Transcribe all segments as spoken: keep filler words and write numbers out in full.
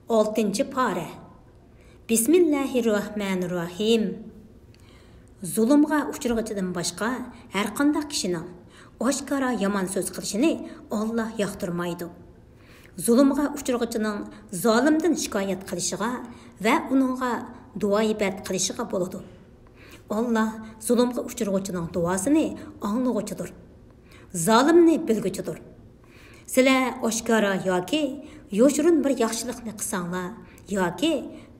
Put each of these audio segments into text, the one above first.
ئالتىنچى پارە. بىسمىللاھىررەھمانىررەھىم. زۇلۇمغا ئۇچرىغۇچىدىن باشقا ھەرقانداق كىشىنىڭ ئاشكارا يامان سۆز قىلىشىنى ئاللا ياقتۇرمايدۇ. زۇلۇمغا ئۇچرىغۇچىنىڭ زالىمدىن شىكايەت قىلىشىغا ۋە ئۇنىڭغا دۇئايىبەت قىلىشىغا بولىدۇ. ئاللا زۇلۇمغا ئۇچرىغۇچىنىڭ دۇئاسىنى ئاڭلىغۇچىدۇر. زالىمنى بىلگۈچىدۇر. سىلەر ئاشكارا ياكى يوشۇرۇن بىر ياخشىلىقنى قىلساڭلار ياكى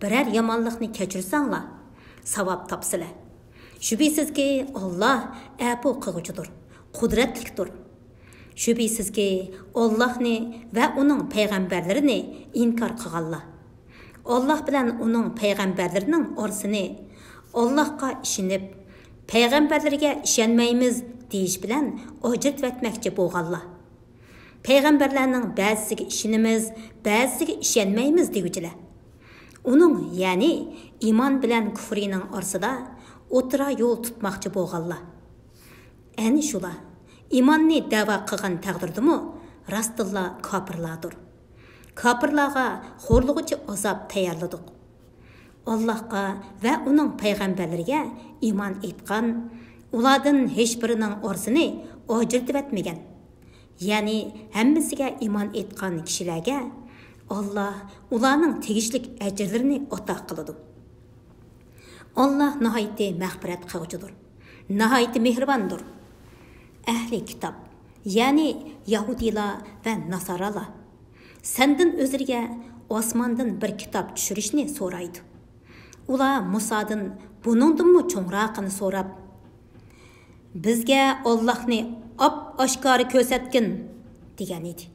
بىرەر يامانلىقنى كەچۈرسەڭلار، ساۋاب تاپىسىلەر. شۈبھىسىزكى، ئاللا ئەپۇ قىلغۇچىدۇر، قۇدرەتلىكتۇر. شۈبھىسىزكى، ئاللاھنى ۋە ئۇنىڭ پەيغەمبەرلىرىنى ئىنكار قىلغانلار، ئاللاھ بىلەن ئۇنىڭ پەيغەمبەرلىرىنىڭ ئارىسىنى ئاللاھقا ئىشىنىپ، پەيغەمبەرلىرىگە ئىشەنمەيمىز دېيىش بىلەن ئاجرىتىۋەتمەكچى بولغانلار. پەيغەمبەرلەرنىڭ بەزىسىگە ئىشىنىمىز، بەزىسىگە ئىشەنمەيمىز دېگۈچىلەر. ئۇنىڭ، يەنى ئىمان بىلەن كۇفرىنىڭ ئارىسىدا ئوتتۇرا يول تۇتماقچى بولغانلار. ئەنە شۇلار ئىماننى دەۋا قىلغان تەقدىردىمۇ راستتىنلا كاپىرلاردۇر. كاپىرلارغا خورلىغۇچى ئازاب تەييارلىدۇق. ئاللاھقا ۋە ئۇنىڭ پەيغەمبەرلىرىگە ئىمان ئېيتقان، ئۇلاردىن ھېچبىرىنىڭ ئارىسىنى ئاجرىتىۋەتمىگەن، يەنى ھەممىسىگە ئىمان ئېيتقان كىشىلەرگە ئاللاھ ئۇلارنىڭ تېگىشلىك ئەجىرلىرىنى ئاتا قىلىدۇ. ئاللاھ ناھايىتى مەغپىرەت قىلغۇچىدۇر، ناھايىتى مېھرىباندۇر. ئەھلى كىتاب، يەنى يەھۇدىيلار ۋە ناسارالار سەندىن ئۆزلىرىگە ئاسماندىن بىر كىتاب چۈشۈرۈشنى سورايدۇ. ئۇلار مۇسادىن بۇنىڭدىنمۇ چوڭراقىنى سوراپ، بىزگە ئاللاھنى ئاپئاشكارا كۆرسەتكىن، دېگەن ئىدى.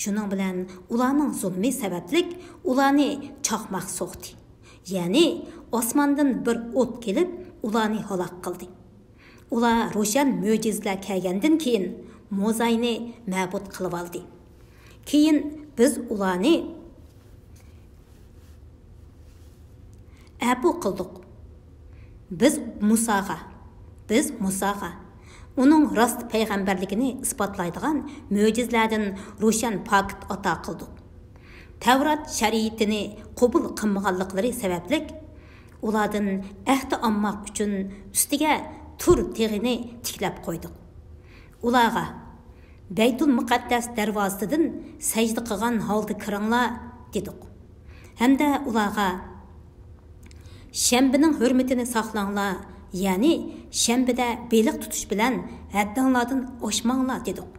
شۇنىڭ بىلەن ئۇلارنىڭ زۇلمى سەۋەبلىك ئۇلارنى چاقماق سوقتى. يەنى ئاسماندىن بىر ئوت كېلىپ، ئۇلارنى ھالاك قىلدى. ئۇلار روشەن مۆجىزىلەر كەلگەندىن كېيىن موزاينى مەبۇد قىلىۋالدى. كېيىن بىز ئۇلارنى ئەپۇ قىلدۇق. بىز مۇساغا، بىز مۇساغا ئۇنىڭ راست پەيغەمبەرلىكىنى ئىسپاتلايدىغان مۆجىزىلەردىن روشەن پاكىت ئاتا قىلدۇق. تەۋرات شەرىئىتىنى قوبۇل قىلمىغانلىقلىرى سەۋەبلىك، ئۇلاردىن ئەھدى ئالماق ئۈچۈن ئۈستىگە تۇر تېغىنى تىكلەپ قويدۇق. ئۇلارغا، بەيتۇل مۇقەددەس دەرۋازىسىدىن سەجدە قىلغان ھالدا كىرىڭلار، دېدۇق. ھەمدە ئۇلارغا، شەنبىنىڭ ھۆرمىتىنى ساقلاڭلار، يەنى شەنبىدە بېلىق تۇتۇش بىلەن ھەددىڭلاردىن ئاشماڭلار، دېدۇق.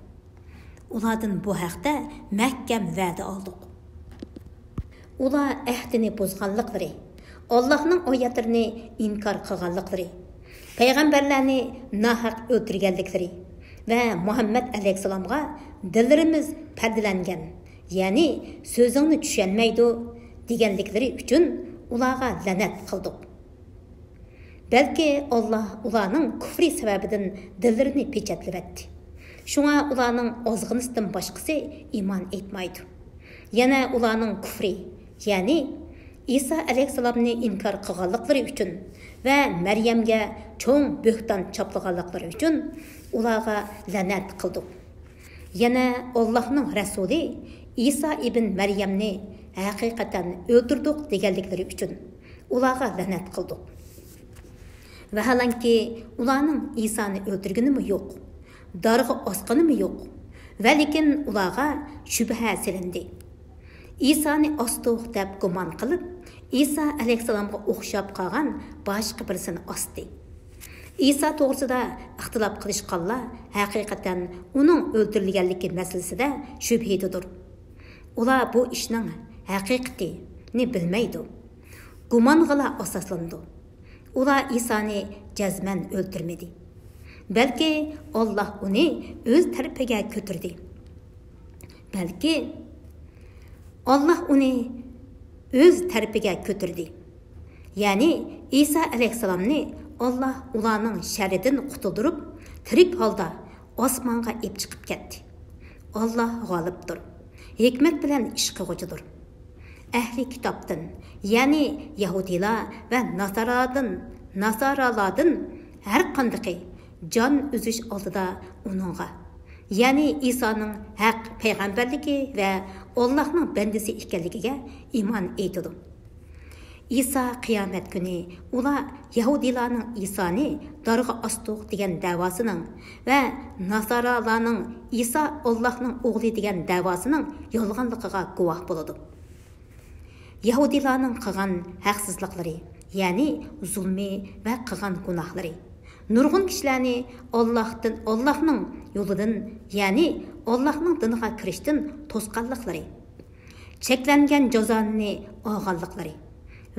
ئۇلاردىن بۇ ھەقتە مەھكەم ۋەدە ئالدۇق. ئۇلار ئەھدىنى بۇزغانلىقلىرى، ئاللاھنىڭ ئايەتلىرىنى ئىنكار قىلغانلىقلىرى، پەيغەمبەرلەرنى ناھەق ئۆلتۈرگەنلىكلىرى ۋە مۇھەممەد ئەلەيھىسسالامغا دىللىرىمىز پەردىلەنگەن، يەنى سۆزۈڭنى چۈشەنمەيدۇ، دېگەنلىكلىرى ئۈچۈن ئۇلارغا لەنەت قىلدۇق. بەلكى ئاللاھ ئۇلارنىڭ كۇفرى سەۋەبىدىن دىللىرىنى پېچەتلىۋەتتى. شۇڭا ئۇلارنىڭ ئازغىنىسىدىن باشقىسى ئىمان ئېيتمايدۇ. يەنە ئۇلارنىڭ كۇفرى، يەنى ئىسا ئەلەيھىسسالامنى ئىنكار قىلغانلىقلىرى ئۈچۈن ۋە مەريەمگە چوڭ بۆھتان چاپلىغانلىقلىرى ئۈچۈن ئۇلارغا لەنەت قىلدۇق. يەنە ئاللاھنىڭ رەسۇلى ئىسا ئىبن مەريەمنى ھەقىقەتەن ئۆلتۈردۇق دېگەنلىكلىرى ئۈچۈن ئۇلارغا لەنەت قىلدۇق. ۋەھالەنكى، ئۇلارنىڭ ئىسانى ئۆلتۈرگىنىمۇ يوق، دارغا ئاسقىنىمۇ يوق، ۋەلىكىن ئۇلارغا شۈبھە سېلىندى. ئىسانى ئاستۇق دەپ گۇمان قىلىپ، ئىسا ئەلەيھىسسالامغا ئوخشاپ قالغان باشقا بىرسىنى ئاستى. ئىسا توغرىسىدا ئىختىلاپ قىلىشقانلار ھەقىقەتەن ئۇنىڭ ئۆلتۈرۈلگەنلىكى مەسىلىسىدە شۈبھىدىدۇر. ئۇلار بۇ ئىشنىڭ ھەقىقىتىنى بىلمەيدۇ. گۇمانغىلا ئاساسلىنىدۇ. ئۇلار ئىسانى جەزمەن ئۆلتۈرمىدى. بەلكى ئاللاھ ئۇنى ئۆز تەرىپىگە كۆتۈردى. بەلكى ئاللاھ ئۇنى ئۆز تەرىپىگە كۆتۈردى. يەنى ئىسا ئەلەيھىسسالامنى ئاللاھ ئۇلارنىڭ شەررىدىن قۇتۇلدۇرۇپ، تىرىك ھالدا ئاسمانغا ئېلىپ چىقىپ كەتتى. ئاللاھ غالىبتۇر، ھېكمەت بىلەن ئىش قىلغۇچىدۇر. ئەھلى كىتابتىن، يەنى يەھۇدىيلار ۋە ناسارادىن، ناسارالاردىن ھەر قاندىقى جان ئۈزۈش ئالدىدا ئۇنىڭغا، يەنى ئىسانىڭ ھەق پەيغەمبەرلىكى ۋە ئاللاھنىڭ بەندىسى ئىكەنلىكىگە ئىمان ئېيتىدۇ. ئىسا قىيامەت كۈنى ئۇلار يەھۇدىيلارنىڭ ئىسانى دارغا ئاستۇق دېگەن دەۋاسىنىڭ ۋە ناسارالارنىڭ ئىسا ئاللاھنىڭ ئوغلى دېگەن دەۋاسىنىڭ يالغانلىقىغا گۇۋاھ بولىدۇ. يەھۇدىيلارنىڭ قىلغان ھەقسىزلىقلىرى، يەنى زۇلمى ۋە قىلغان گۇناھلىرى، نۇرغۇن كىشىلەرنى ئاللاھتىن، ئاللاھنىڭ يولىدىن، يەنى ئاللاھنىڭ دىنىغا كىرىشتىن توسقانلىقلىرى، چەكلەنگەن جازانى ئالغانلىقلىرى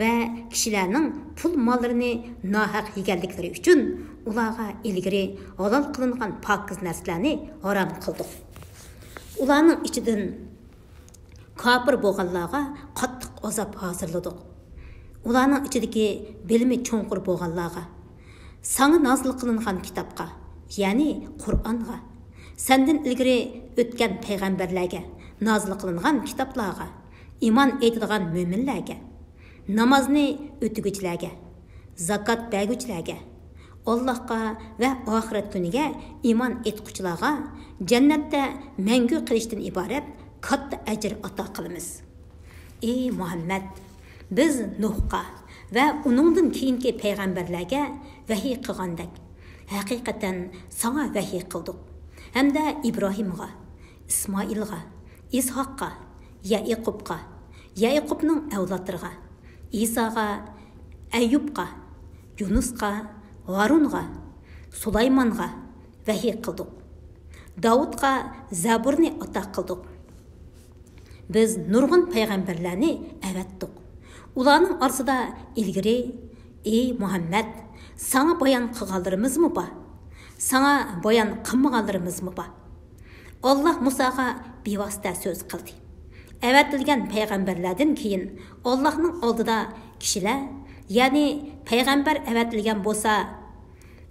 ۋە كىشىلەرنىڭ پۇل ماللىرىنى ناھەق يېگەنلىكلىرى ئۈچۈن ئۇلارغا ئىلگىرى ھالال قىلىنغان پاكىز نەرسىلەرنى ھارام قىلدۇق. ئۇلارنىڭ ئىچىدىن كاپىر بولغانلارغا قاتتىق ئازاب ھازىرلىدۇق. ئۇلارنىڭ ئىچىدىكى بىلىمى چوڭقۇر بولغانلارغا، ساڭا نازىل قىلىنغان كىتابقا، يەنى قۇرئانغا، سەندىن ئىلگىرى ئۆتكەن پەيغەمبەرلەرگە نازىل قىلىنغان كىتابلارغا ئىمان ئېيتىدىغان مۆمىنلەرگە، نامازنى ئۆتىگۈچىلەرگە، زاكات بەرگۈچىلەرگە، ئاللاھقا ۋە ئاخىرەت كۈنىگە ئىمان ئېيتقۇچىلارغا جەننەتتە مەڭگۈ قېلىشتىن ئىبارەت كاتتا ئەجىر ئاتا قىلىمىز. ئى مۇھەممەد، بىز نۇھقا ۋە ئۇنىڭدىن كېيىنكى پەيغەمبەرلەرگە ۋەھىي قىلغاندەك، ھەقىقەتەن ساڭا ۋەھىي قىلدۇق. ھەمدە ئىبراھىمغا، ئىسمائىلغا، ئىسھاققا، يەئىقۇبقا، يەئىقۇبنىڭ ئەۋلادلىرىغا، ئىساغا، ئەييۇبقا، يۇنۇسقا، ھارۇنغا، سۇلايمانغا ۋەھىي قىلدۇق. داۋۇتقا زەبۇرنى ئاتا قىلدۇق. بىز نۇرغۇن پەيغەمبەرلەرنى ئەۋەتتۇق. ئۇلارنىڭ ئارىسىدا ئىلگىرى، ئى مۇھەممەد، ساڭا بايان قىلغانلىرىمىزمۇ بار، ساڭا بايان قىلمىغانلىرىمىزمۇ بار. ئاللاھ مۇساغا بىۋاسىتە سۆز قىلدى. ئەۋەتىلگەن پەيغەمبەرلەردىن كېيىن ئاللاھنىڭ ئالدىدا كىشىلەر، يەنى پەيغەمبەر ئەۋەتىلگەن بولسا،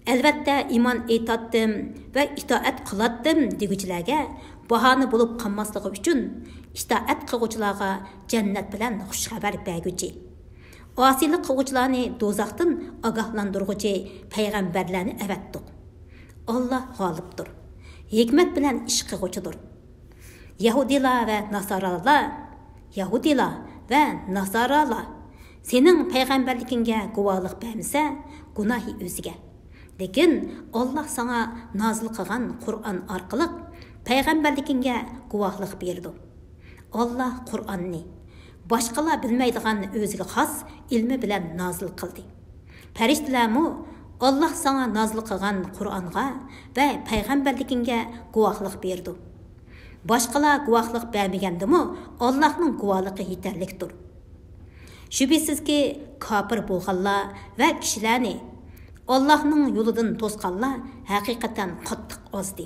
ئەلۋەتتە ئىمان ئېيتاتتىم ۋە ئىتائەت قىلاتتىم دېگۈچىلەرگە باھانە بولۇپ قالماسلىقى ئۈچۈن، ئىتائەت قىلغۇچىلارغا جەننەت بىلەن خۇش خەۋەر بەرگۈچى، ئاسىيلىق قىلغۇچىلارنى دوزاختىن ئاگاھلاندۇرغۇچى پەيغەمبەرلەرنى ئەۋەتتۇق. ئاللاھ غالىبتۇر، ھېكمەت بىلەن ئىش قىلغۇچىدۇر. يەھۇدىيلار ۋە ناسارالار، يەھۇدىيلار ۋە ناسارالار سېنىڭ پەيغەمبەرلىكىڭگە گۇۋاھلىق بەرمىسە، گۇناھى ئۆزىگە. لېكىن ئاللاھ ساڭا نازىل قىلغان قۇرئان ئارقىلىق پەيغەمبەرلىكىڭگە گۇۋاھلىق بېرىدۇ. ئاللاھ قۇرئاننى باشقىلار بىلمەيدىغان ئۆزىگە خاس ئىلمى بىلەن نازىل قىلدى. پەرىشتىلەرمۇ ئاللاھ ساڭا نازىل قىلغان قۇرئانغا ۋە پەيغەمبەرلىكىڭگە گۇۋاھلىق بېرىدۇ. باشقىلار گۇۋاھلىق بەرمىگەندىمۇ، ئاللاھنىڭ گۇۋاھلىقى يېتەرلىكتۇر. شۈبھىسىزكى، كاپىر بولغانلار ۋە كىشىلەرنى ئاللاھنىڭ يولىدىن توسقانلار ھەقىقەتەن قاتتىق ئازدى.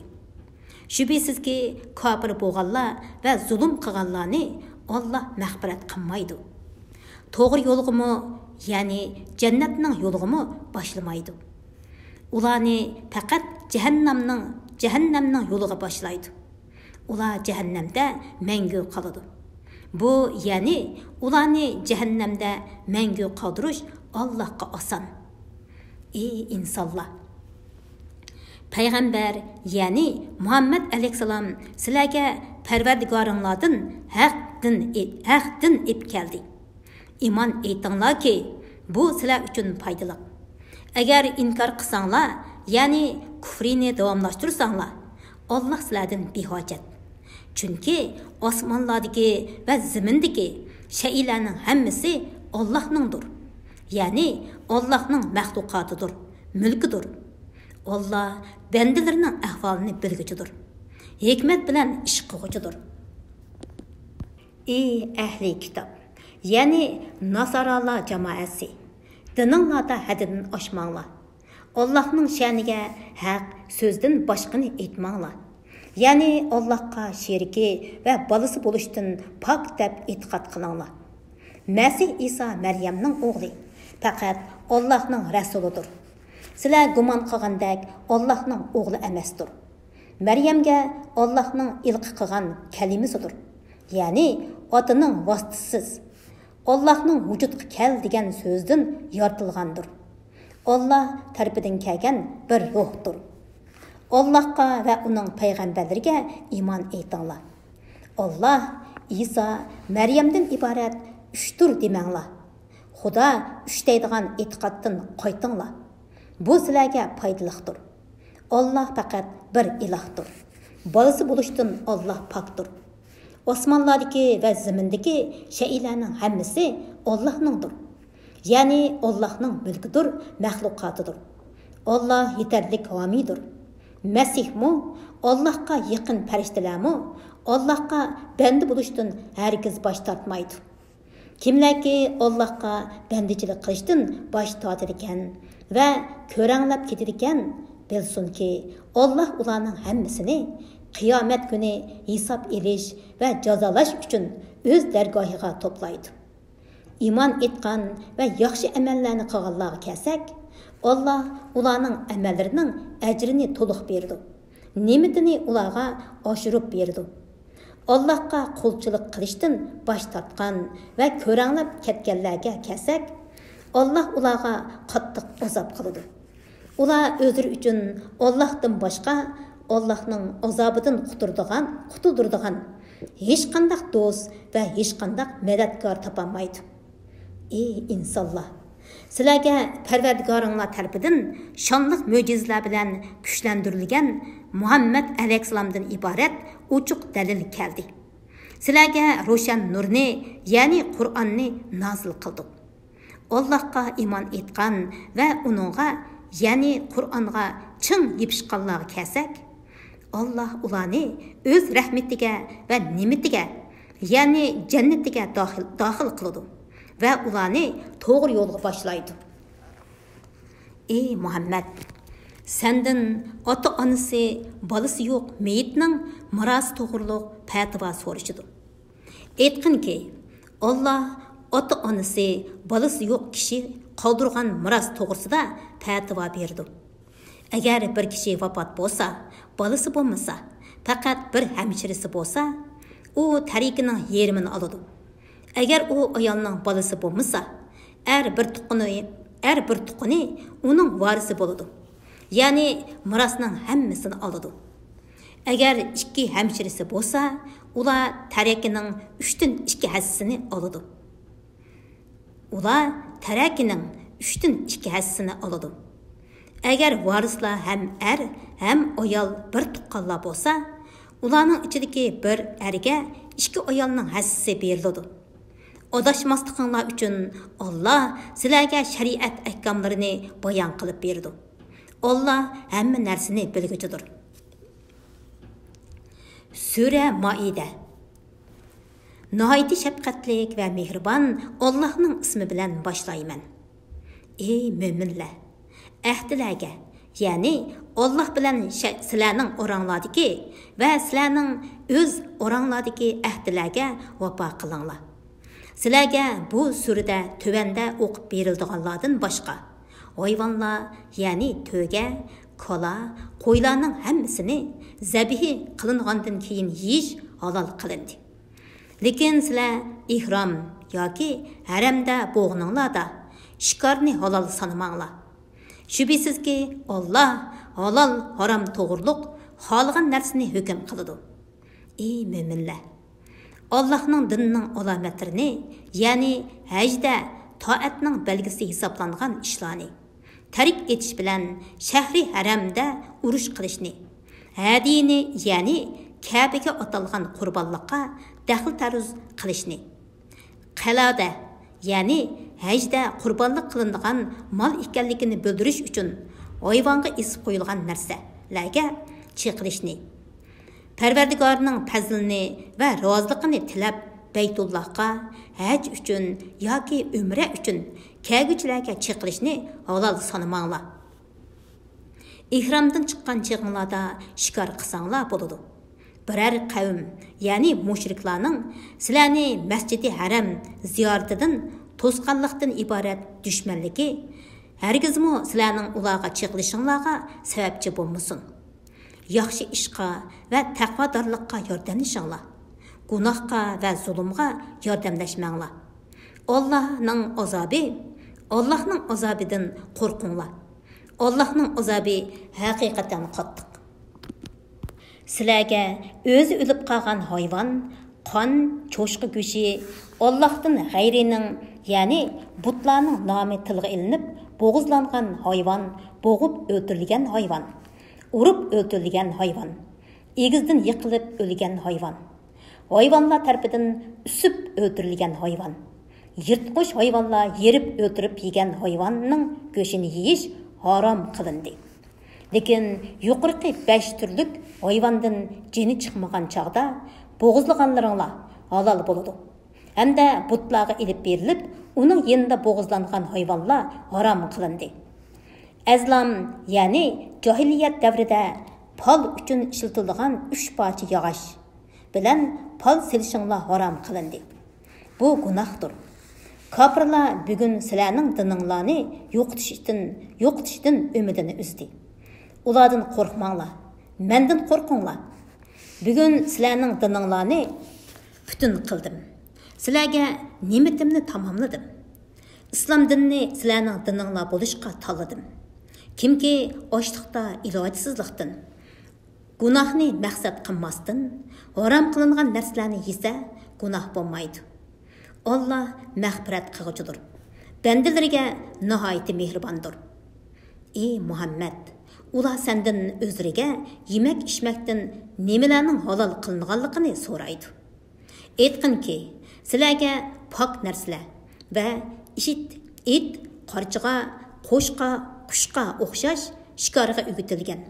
شۈبھىسىزكى، كاپىر بولغانلار ۋە زۇلۇم قىلغانلارنى ئاللاھ مەغپىرەت قىلمايدۇ. توغرا يولغىمۇ، يەنى جەننەتنىڭ يولىغىمۇ باشلىمايدۇ. ئۇلارنى پەقەت جەھەننەمنىڭ، جەھەننەمنىڭ يولىغا باشلايدۇ. ئۇلار جەھەننەمدە مەڭگۈ قالىدۇ. بۇ، يەنى ئۇلارنى جەھەننەمدە مەڭگۈ قالدۇرۇش ئاللاھقا ئاسان. ئى ئىنسانلار! پەيغەمبەر، يەنى مۇھەممەد ئەلەيھىسسالام سىلەرگە پەرۋەردىگارىڭلاردىن ھەق دىن، ھەق دىن ئېلىپ كەلدى. ئىمان ئېيتىڭلاركى، بۇ سىلەر ئۈچۈن پايدىلىق. ئەگەر ئىنكار قىلساڭلار، يەنى كۇفرىنى داۋاملاشتۇرساڭلار، ئاللاھ سىلەردىن بىھاجەت. چۈنكى ئاسمانلاردىكى ۋە زېمىندىكى شەيئىلەرنىڭ ھەممىسى ئاللاھنىڭدۇر. يەنى ئاللاھنىڭ مەخلۇقاتىدۇر، مۈلكىدۇر. ئاللاھ بەندىلىرىنىڭ ئەھۋالىنى بىلگۈچىدۇر. ھېكمەت بىلەن ئىش قىلغۇچىدۇر. ئى ئەھلى كىتاب، يەنى ناسارالار جامائەسى، دىنىڭلاردا ھەددىدىن ئاشماڭلار. ئاللاھنىڭ شەنىگە ھەق سۆزدىن باشقىنى ئېيتماڭلار. يەنى ئاللاھقا شېرىكى ۋە بالىسى بولۇشتىن پاك دەپ ئېتىقاد قىلىڭلار. مەسىھ ئىسا مەريەمنىڭ ئوغلى، پەقەت ئاللاھنىڭ رەسۇلىدۇر. سىلەر گۇمان قىلغاندەك ئاللاھنىڭ ئوغلى ئەمەستۇر. مەريەمگە ئاللاھنىڭ ئىلقا قىلغان كەلىمىسىدۇر. يەنى ئاتىنىڭ ۋاسىتىسىز، ئاللاھنىڭ ۋۇجۇدقا كەل دېگەن سۆزىدىن يارىتىلغاندۇر. ئاللاھ تەرىپىدىن كەلگەن بىر روھتۇر. ئاللاھقا ۋە ئۇنىڭ پەيغەمبەرلىرىگە ئىمان ئېيتىڭلار. ئاللاھ ئىسا، مەريەمدىن ئىبارەت ئۈچتۇر دېمەڭلار. خۇدا ئۈچ دەيدىغان ئېتىقادتىن قايتىڭلار. بۇ سىلەرگە پايدىلىقتۇر. ئاللا پەقەت بىر ئىلاھتۇر. بالىسى بولۇشتىن ئاللا پاكتۇر. ئاسمانلاردىكى ۋە زېمىندىكى شەيئىلەرنىڭ ھەممىسى ئاللانىڭدۇر. يەنى ئاللانىڭ مۈلكىدۇر، مەخلۇقاتىدۇر. ئاللا يېتەرلىك ھامىيدۇر. مەسىھمۇ، ئاللاغا يېقىن پەرىشتىلەرمۇ ئاللاغا بەندە بولۇشتىن ھەرگىز باش تارتمايدۇ. كىملەركى ئاللاغا بەندىچىلىك قىلىشتىن باش تارتىدىكەن ۋە كۆرەڭلەپ كېتىدىكەن، بىلسۇنكى، ئاللا ئۇلارنىڭ ھەممىسىنى قىيامەت كۈنى ھېساب ئېلىش ۋە جازالاش ئۈچۈن ئۆز دەرگاھىغا توپلايدۇ. ئىمان ئېيتقان ۋە ياخشى ئەمەللەرنى قىلغانلارغا كەلسەك، ئاللا ئۇلارنىڭ ئەمەللىرىنىڭ ئەجرىنى تولۇق بېرىدۇ، نېمىتىنى ئۇلارغا ئاشۇرۇپ بېرىدۇ. ئاللاغا قۇلچىلىق قىلىشتىن باش تارتقان ۋە كۆرەڭلەپ كەتكەنلەرگە كەلسەك، ئاللا ئۇلارغا قاتتىق ئازاب قىلىدۇ. ئۇلار ئۆزلىرى ئۈچۈن ئاللاھتىن باشقا، ئاللاھنىڭ ئازابىدىن قۇتۇلدۇرىدىغان، قۇتۇلدۇرىدىغان ھېچقانداق دوست ۋە ھېچقانداق مەدەتكار تاپالمايدۇ. ئى ئىنسانلار! سىلەرگە پەرۋەردىگارىڭلار تەرىپىدىن شانلىق مۆجىزىلەر بىلەن كۈچلەندۈرۈلگەن مۇھەممەد ئەلەيھىسسالامدىن ئىبارەت ئوچۇق دەلىل كەلدى. سىلەرگە روشەن نۇرنى، يەنى قۇرئاننى نازىل قىلدۇق. ئاللاھقا ئىمان ئېيتقان ۋە ئۇنىڭغا، يەنى قۇرئانغا چىڭ يېپىشقانلارغا كەلسەك، ئاللاھ ئۇلارنى ئۆز رەھمىتىگە ۋە نېمىتىگە، يەنى جەننىتىگە داخىل، داخىل قىلىدۇ ۋە ئۇلارنى توغرا يولغا باشلايدۇ. ئى مۇھەممەد! سەندىن ئاتا-ئانىسى، بالىسى يوق مېيىتنىڭ مىراسى توغرۇلۇق پەتىۋا سورىشىدۇ. ئېيتقىنكى، ئاللاھ ئاتا-ئانىسى، بالىسى يوق كىشى قالدۇرغان مىراس توغرىسىدا پەتىۋا بېرىدۇ. ئەگەر بىر كىشى ۋاپات بولسا، بالىسى بولمىسا، پەقەت بىر ھەمشىرىسى بولسا، ئۇ تەرىكىنىڭ يېرىمىنى ئالىدۇ. ئەگەر ئۇ ئايالنىڭ بالىسى بولمىسا، ئەر بىر تۇققىنى، ئەر بىر تۇققىنى ئۇنىڭ ۋارىسى بولىدۇ. يەنى مىراسنىڭ ھەممىسىنى ئالىدۇ. ئەگەر ئىككى ھەمشىرىسى بولسا، ئۇلار تەرىكىنىڭ ئۈچتىن ئىككى ھەسسىسىنى ئالىدۇ. ئۇلار تەرىكىنىڭ ئۈچتىن ئىككى ھەسسىسىنى ئالىدۇ. ئەگەر ۋارىسلار ھەم ئەر، ھەم ئايال بىر تۇغقانلار بولسا، ئۇلارنىڭ ئىچىدىكى بىر ئەرگە ئىككى ئايالنىڭ ھەسسىسى بېرىلىدۇ. ئاداشماسلىقىڭلار ئۈچۈن ئاللاھ سىلەرگە شەرىئەت ئەھكاملىرىنى بايان قىلىپ بېرىدۇ. ئاللاھ ھەممە نەرسىنى بىلگۈچىدۇر. سۈرە مائىدە. ناھايىتى شەپقەتلىك ۋە مېھرىبان ئاللاھنىڭ ئىسمى بىلەن باشلايمەن. ئى مۆمىنلەر! ئەھدىلەرگە، يەنى ئاللاھ بىلەن شە-، سىلەرنىڭ ئوراڭلاردىكى ۋە سىلەرنىڭ ئۆز ئوراڭلاردىكى ئەھدىلەرگە ۋاپا قىلىڭلار. سىلەرگە بۇ سۈرىدە تۆۋەندە ئوقۇپ بېرىلىدىغانلاردىن باشقا، ھايۋانلار، يەنى تۆگە، كالا، قويلارنىڭ ھەممىسىنى زەبىھى قىلىنغاندىن كېيىن يېيىش ھالال قىلىندى. لېكىن سىلەر ئېھرام ياكى ھەرەمدە بولغىنىڭلاردا شىكارنى ھالال سانىماڭلار. شۈبھىسىزكى، ئاللاھ ھالال، ھارام توغرۇلۇق خالىغان نەرسىنى ھۆكۈم قىلىدۇ. ئى مۆمىنلەر! ئاللاھنىڭ دىنىنىڭ ئالامەتلىرىنى، يەنى ھەجدە تائەتنىڭ بەلگىسى ھېسابلانغان ئىشلارنى، تەرك ئېتىش بىلەن شەھرى ھەرەمدە ئۇرۇش قىلىشنى، ھەدىيىنى، يەنى كەبىگە ئاتالغان قۇربانلىققا دەخلى تەرۇز قىلىشنى، قەلادە، يەنى ھەجدە قۇربانلىق قىلىنىدىغان مال ئىكەنلىكىنى بىلدۈرۈش ئۈچۈن ھايۋانغا ئېسىپ قويۇلغان نەرسىلەرگە چېقىلىشنى، پەرۋەردىگارنىڭ پەزلىنى ۋە رازىلىقىنى تىلەپ، بەيتۇللاھقا ھەج ئۈچۈن ياكى ئۆمرە ئۈچۈن كەلگۈچىلەرگە چېقىلىشنى ھالال سانىماڭلار. ئېھرامدىن چىققان چېغىڭلاردا شىكار قىلساڭلار بولىدۇ. بىرەر قەۋم، يەنى مۇشرىكلارنىڭ سىلەرنى مەسجىدى ھەرەم زىيارىتىدىن توسقانلىقتىن ئىبارەت دۈشمەنلىكى ھەرگىزمۇ سىلەرنىڭ ئۇلارغا چېقىلىشىڭلارغا سەۋەبچى بولمىسۇن. ياخشى ئىشقا ۋە تەقۋادارلىققا ياردەملىشىڭلار. گۇناھقا ۋە زۇلۇمغا ياردەملەشمەڭلار. ئاللاھنىڭ ئازابى، ئاللاھنىڭ ئازابىدىن قورقۇڭلار. ئاللاھنىڭ ئازابى ھەقىقەتەن قاتتىق. سىلەرگە ئۆزى ئۆلۈپ قالغان ھايۋان، قان، چوشقا گۆشى، ئاللاھتىن غەيرىنىڭ، يەنى بۇتلارنىڭ نامى تىلغا ئېلىنىپ بوغۇزلانغان ھايۋان، بوغۇپ ئۆلتۈرۈلگەن ھايۋان، ئۇرۇپ ئۆلتۈرۈلگەن ھايۋان، ئېگىزدىن يىقىلىپ ئۆلگەن ھايۋان، ھايۋانلار تەرىپىدىن ئۈسۈپ ئۆلتۈرۈلگەن ھايۋان، يىرتقۇچ ھايۋانلار يېرىپ ئۆلتۈرۈپ يېگەن ھايۋاننىڭ گۆشىنى يېيىش ھارام قىلىندى. لېكىن يۇقىرىقى بەش تۈرلۈك ھايۋاندىن جېنى چىقمىغان چاغدا بوغۇزلىغانلىرىڭلار ھالال بولىدۇ. ھەمدە بۇتلارغا ئېلىپ بېرىلىپ، ئۇنىڭ يېنىدا بوغۇزلانغان ھايۋانلار ھارام قىلىندى. ئەزلام، يەنى جاھىلىيەت دەۋرىدە پال ئۈچۈن ئىشلىتىلىدىغان ئۈچ پارچە ياغاچ بىلەن پال سېلىشىڭلار ھارام قىلىندى. بۇ گۇناھتۇر. كاپىرلار بۈگۈن سىلەرنىڭ دىنىڭلارنى يوقىتىشتىن، يوقىتىشتىن ئۈمىدىنى ئۈزدى. ئۇلاردىن قورقماڭلار، مەندىن قورقۇڭلار. بۈگۈن سىلەرنىڭ دىنىڭلارنى پۈتۈن قىلدىم. سىلەرگە نېمىتىمنى تاماملىدىم. ئىسلام دىنىنى سىلەرنىڭ دىنىڭلار بولۇشقا تاللىدىم. كىمكى ئاشلىقتا ئىلاجسىزلىقتىن، گۇناھنى مەقسەت قىلماستىن، ھارام قىلىنغان نەرسىلەرنى يېسە، گۇناھ بولمايدۇ. ئاللا مەغپىرەت قىلغۇچىدۇر، بەندىلىرىگە ناھايىتى مېھرىباندۇر. ئى مۇھەممەد، ئۇلار سەندىن ئۆزلىرىگە يېمەك-ئىچمەكتىن نېمىلەرنىڭ ھالال قىلىنغانلىقىنى سورايدۇ. ئېيتقىنكى، سىلەرگە پاك نەرسىلەر ۋە ئىت، ئىت، قارچىغا، قوشقا، قۇشقا ئوخشاش شىكارغا ئۆگىتىلگەن.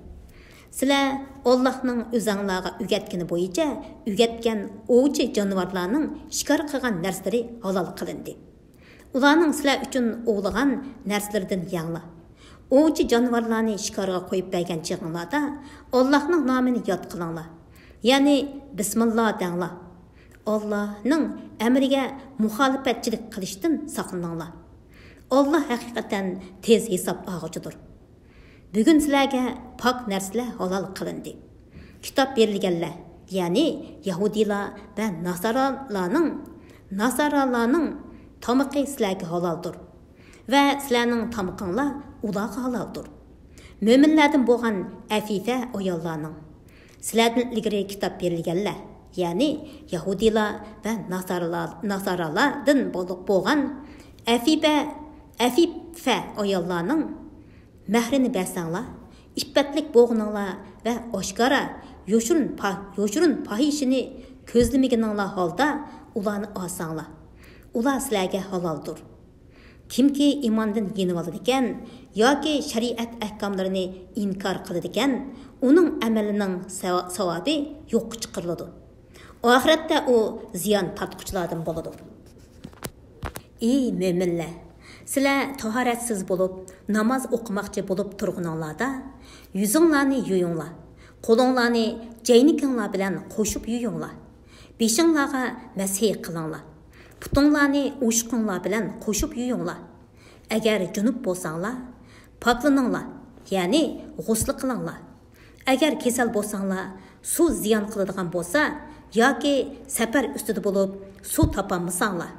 سىلەر ئاللاھنىڭ ئۆزەڭلارغا ئۆگەتكىنى بويىچە ئۆگەتكەن ئوۋچى جانىۋارلارنىڭ شىكار قىلغان نەرسىلىرى ھالال قىلىندى. ئۇلارنىڭ سىلەر ئۈچۈن ئوۋلىغان نەرسىلىرىدىن يەڭلار. ئوۋچى جانىۋارلارنى شىكارغا قويۇپ بەرگەن چېغىڭلاردا، ئاللاھنىڭ نامىنى ياد قىلىڭلار. يەنى، بىسمىللا دەڭلار. ئاللاھنىڭ ئەمرىگە مۇخالىپەتچىلىك قىلىشتىن ساقلىنىڭلار. ئاللاھ ھەقىقەتەن تېز ھېساب ئالغۇچىدۇر. بۈگۈن سىلەرگە پاك نەرسىلەر ھالال قىلىندى. كىتاب بېرىلگەنلەر، يەنى يەھۇدىيلار ۋە ناسارالارنىڭ، ناسارالارنىڭ تامىقى سىلەرگە ھالالدۇر ۋە سىلەرنىڭ تامىقىڭلار ئۇلارغا ھالالدۇر. مۆمىنلەردىن بولغان ئەفىفە ئاياللارنىڭ، سىلەردىن ئىلگىرى كىتاب بېرىلگەنلەر، يەنى يەھۇدىيلار ۋە ناسارىلار، ناسارالاردىن بولۇپ بولغان ئەفىبە، ئەفىفە ئاياللارنىڭ مەھرىنى بەرسەڭلار، ئىپپەتلىك بولغىنىڭلار ۋە ئاشكارا، يوشۇرۇن پا-، يوشۇرۇن پاھىشىنى كۆزلىمىگىنىڭلار ھالدا ئۇلارنى ئالساڭلار، ئۇلار سىلەرگە ھالالدۇر. كىمكى ئىماندىن يېنىۋالىدىكەن ياكى شەرىئەت ئەھكاملىرىنى ئىنكار قىلىدىكەن، ئۇنىڭ ئەمىلىنىڭ ساۋا-، ساۋابى يوققا چىقىرىلىدۇ. ئاخىرەتتە ئۇ زىيان تارتقۇچىلاردىن بولىدۇ. ئى مۆمىنلەر! سىلەر تاھارەتسىز بولۇپ، ناماز ئوقۇماقچى بولۇپ تۇرغىنىڭلاردا، يۈزۈڭلارنى يۇيۇڭلار، قولۇڭلارنى جەينىكىڭلار بىلەن قوشۇپ يۇيۇڭلار، بېشىڭلارغا مەسھى قىلىڭلار، پۇتۇڭلارنى ئوشۇقۇڭلار بىلەن قوشۇپ يۇيۇڭلار. ئەگەر جۇنۇپ بولساڭلار، پاكلىنىڭلار، يەنى غۇسلى قىلىڭلار. ئەگەر كېسەل بولساڭلار، سۇ زىيان قىلىدىغان بولسا ياكى سەپەر ئۈستىدە بولۇپ سۇ تاپالمىساڭلار،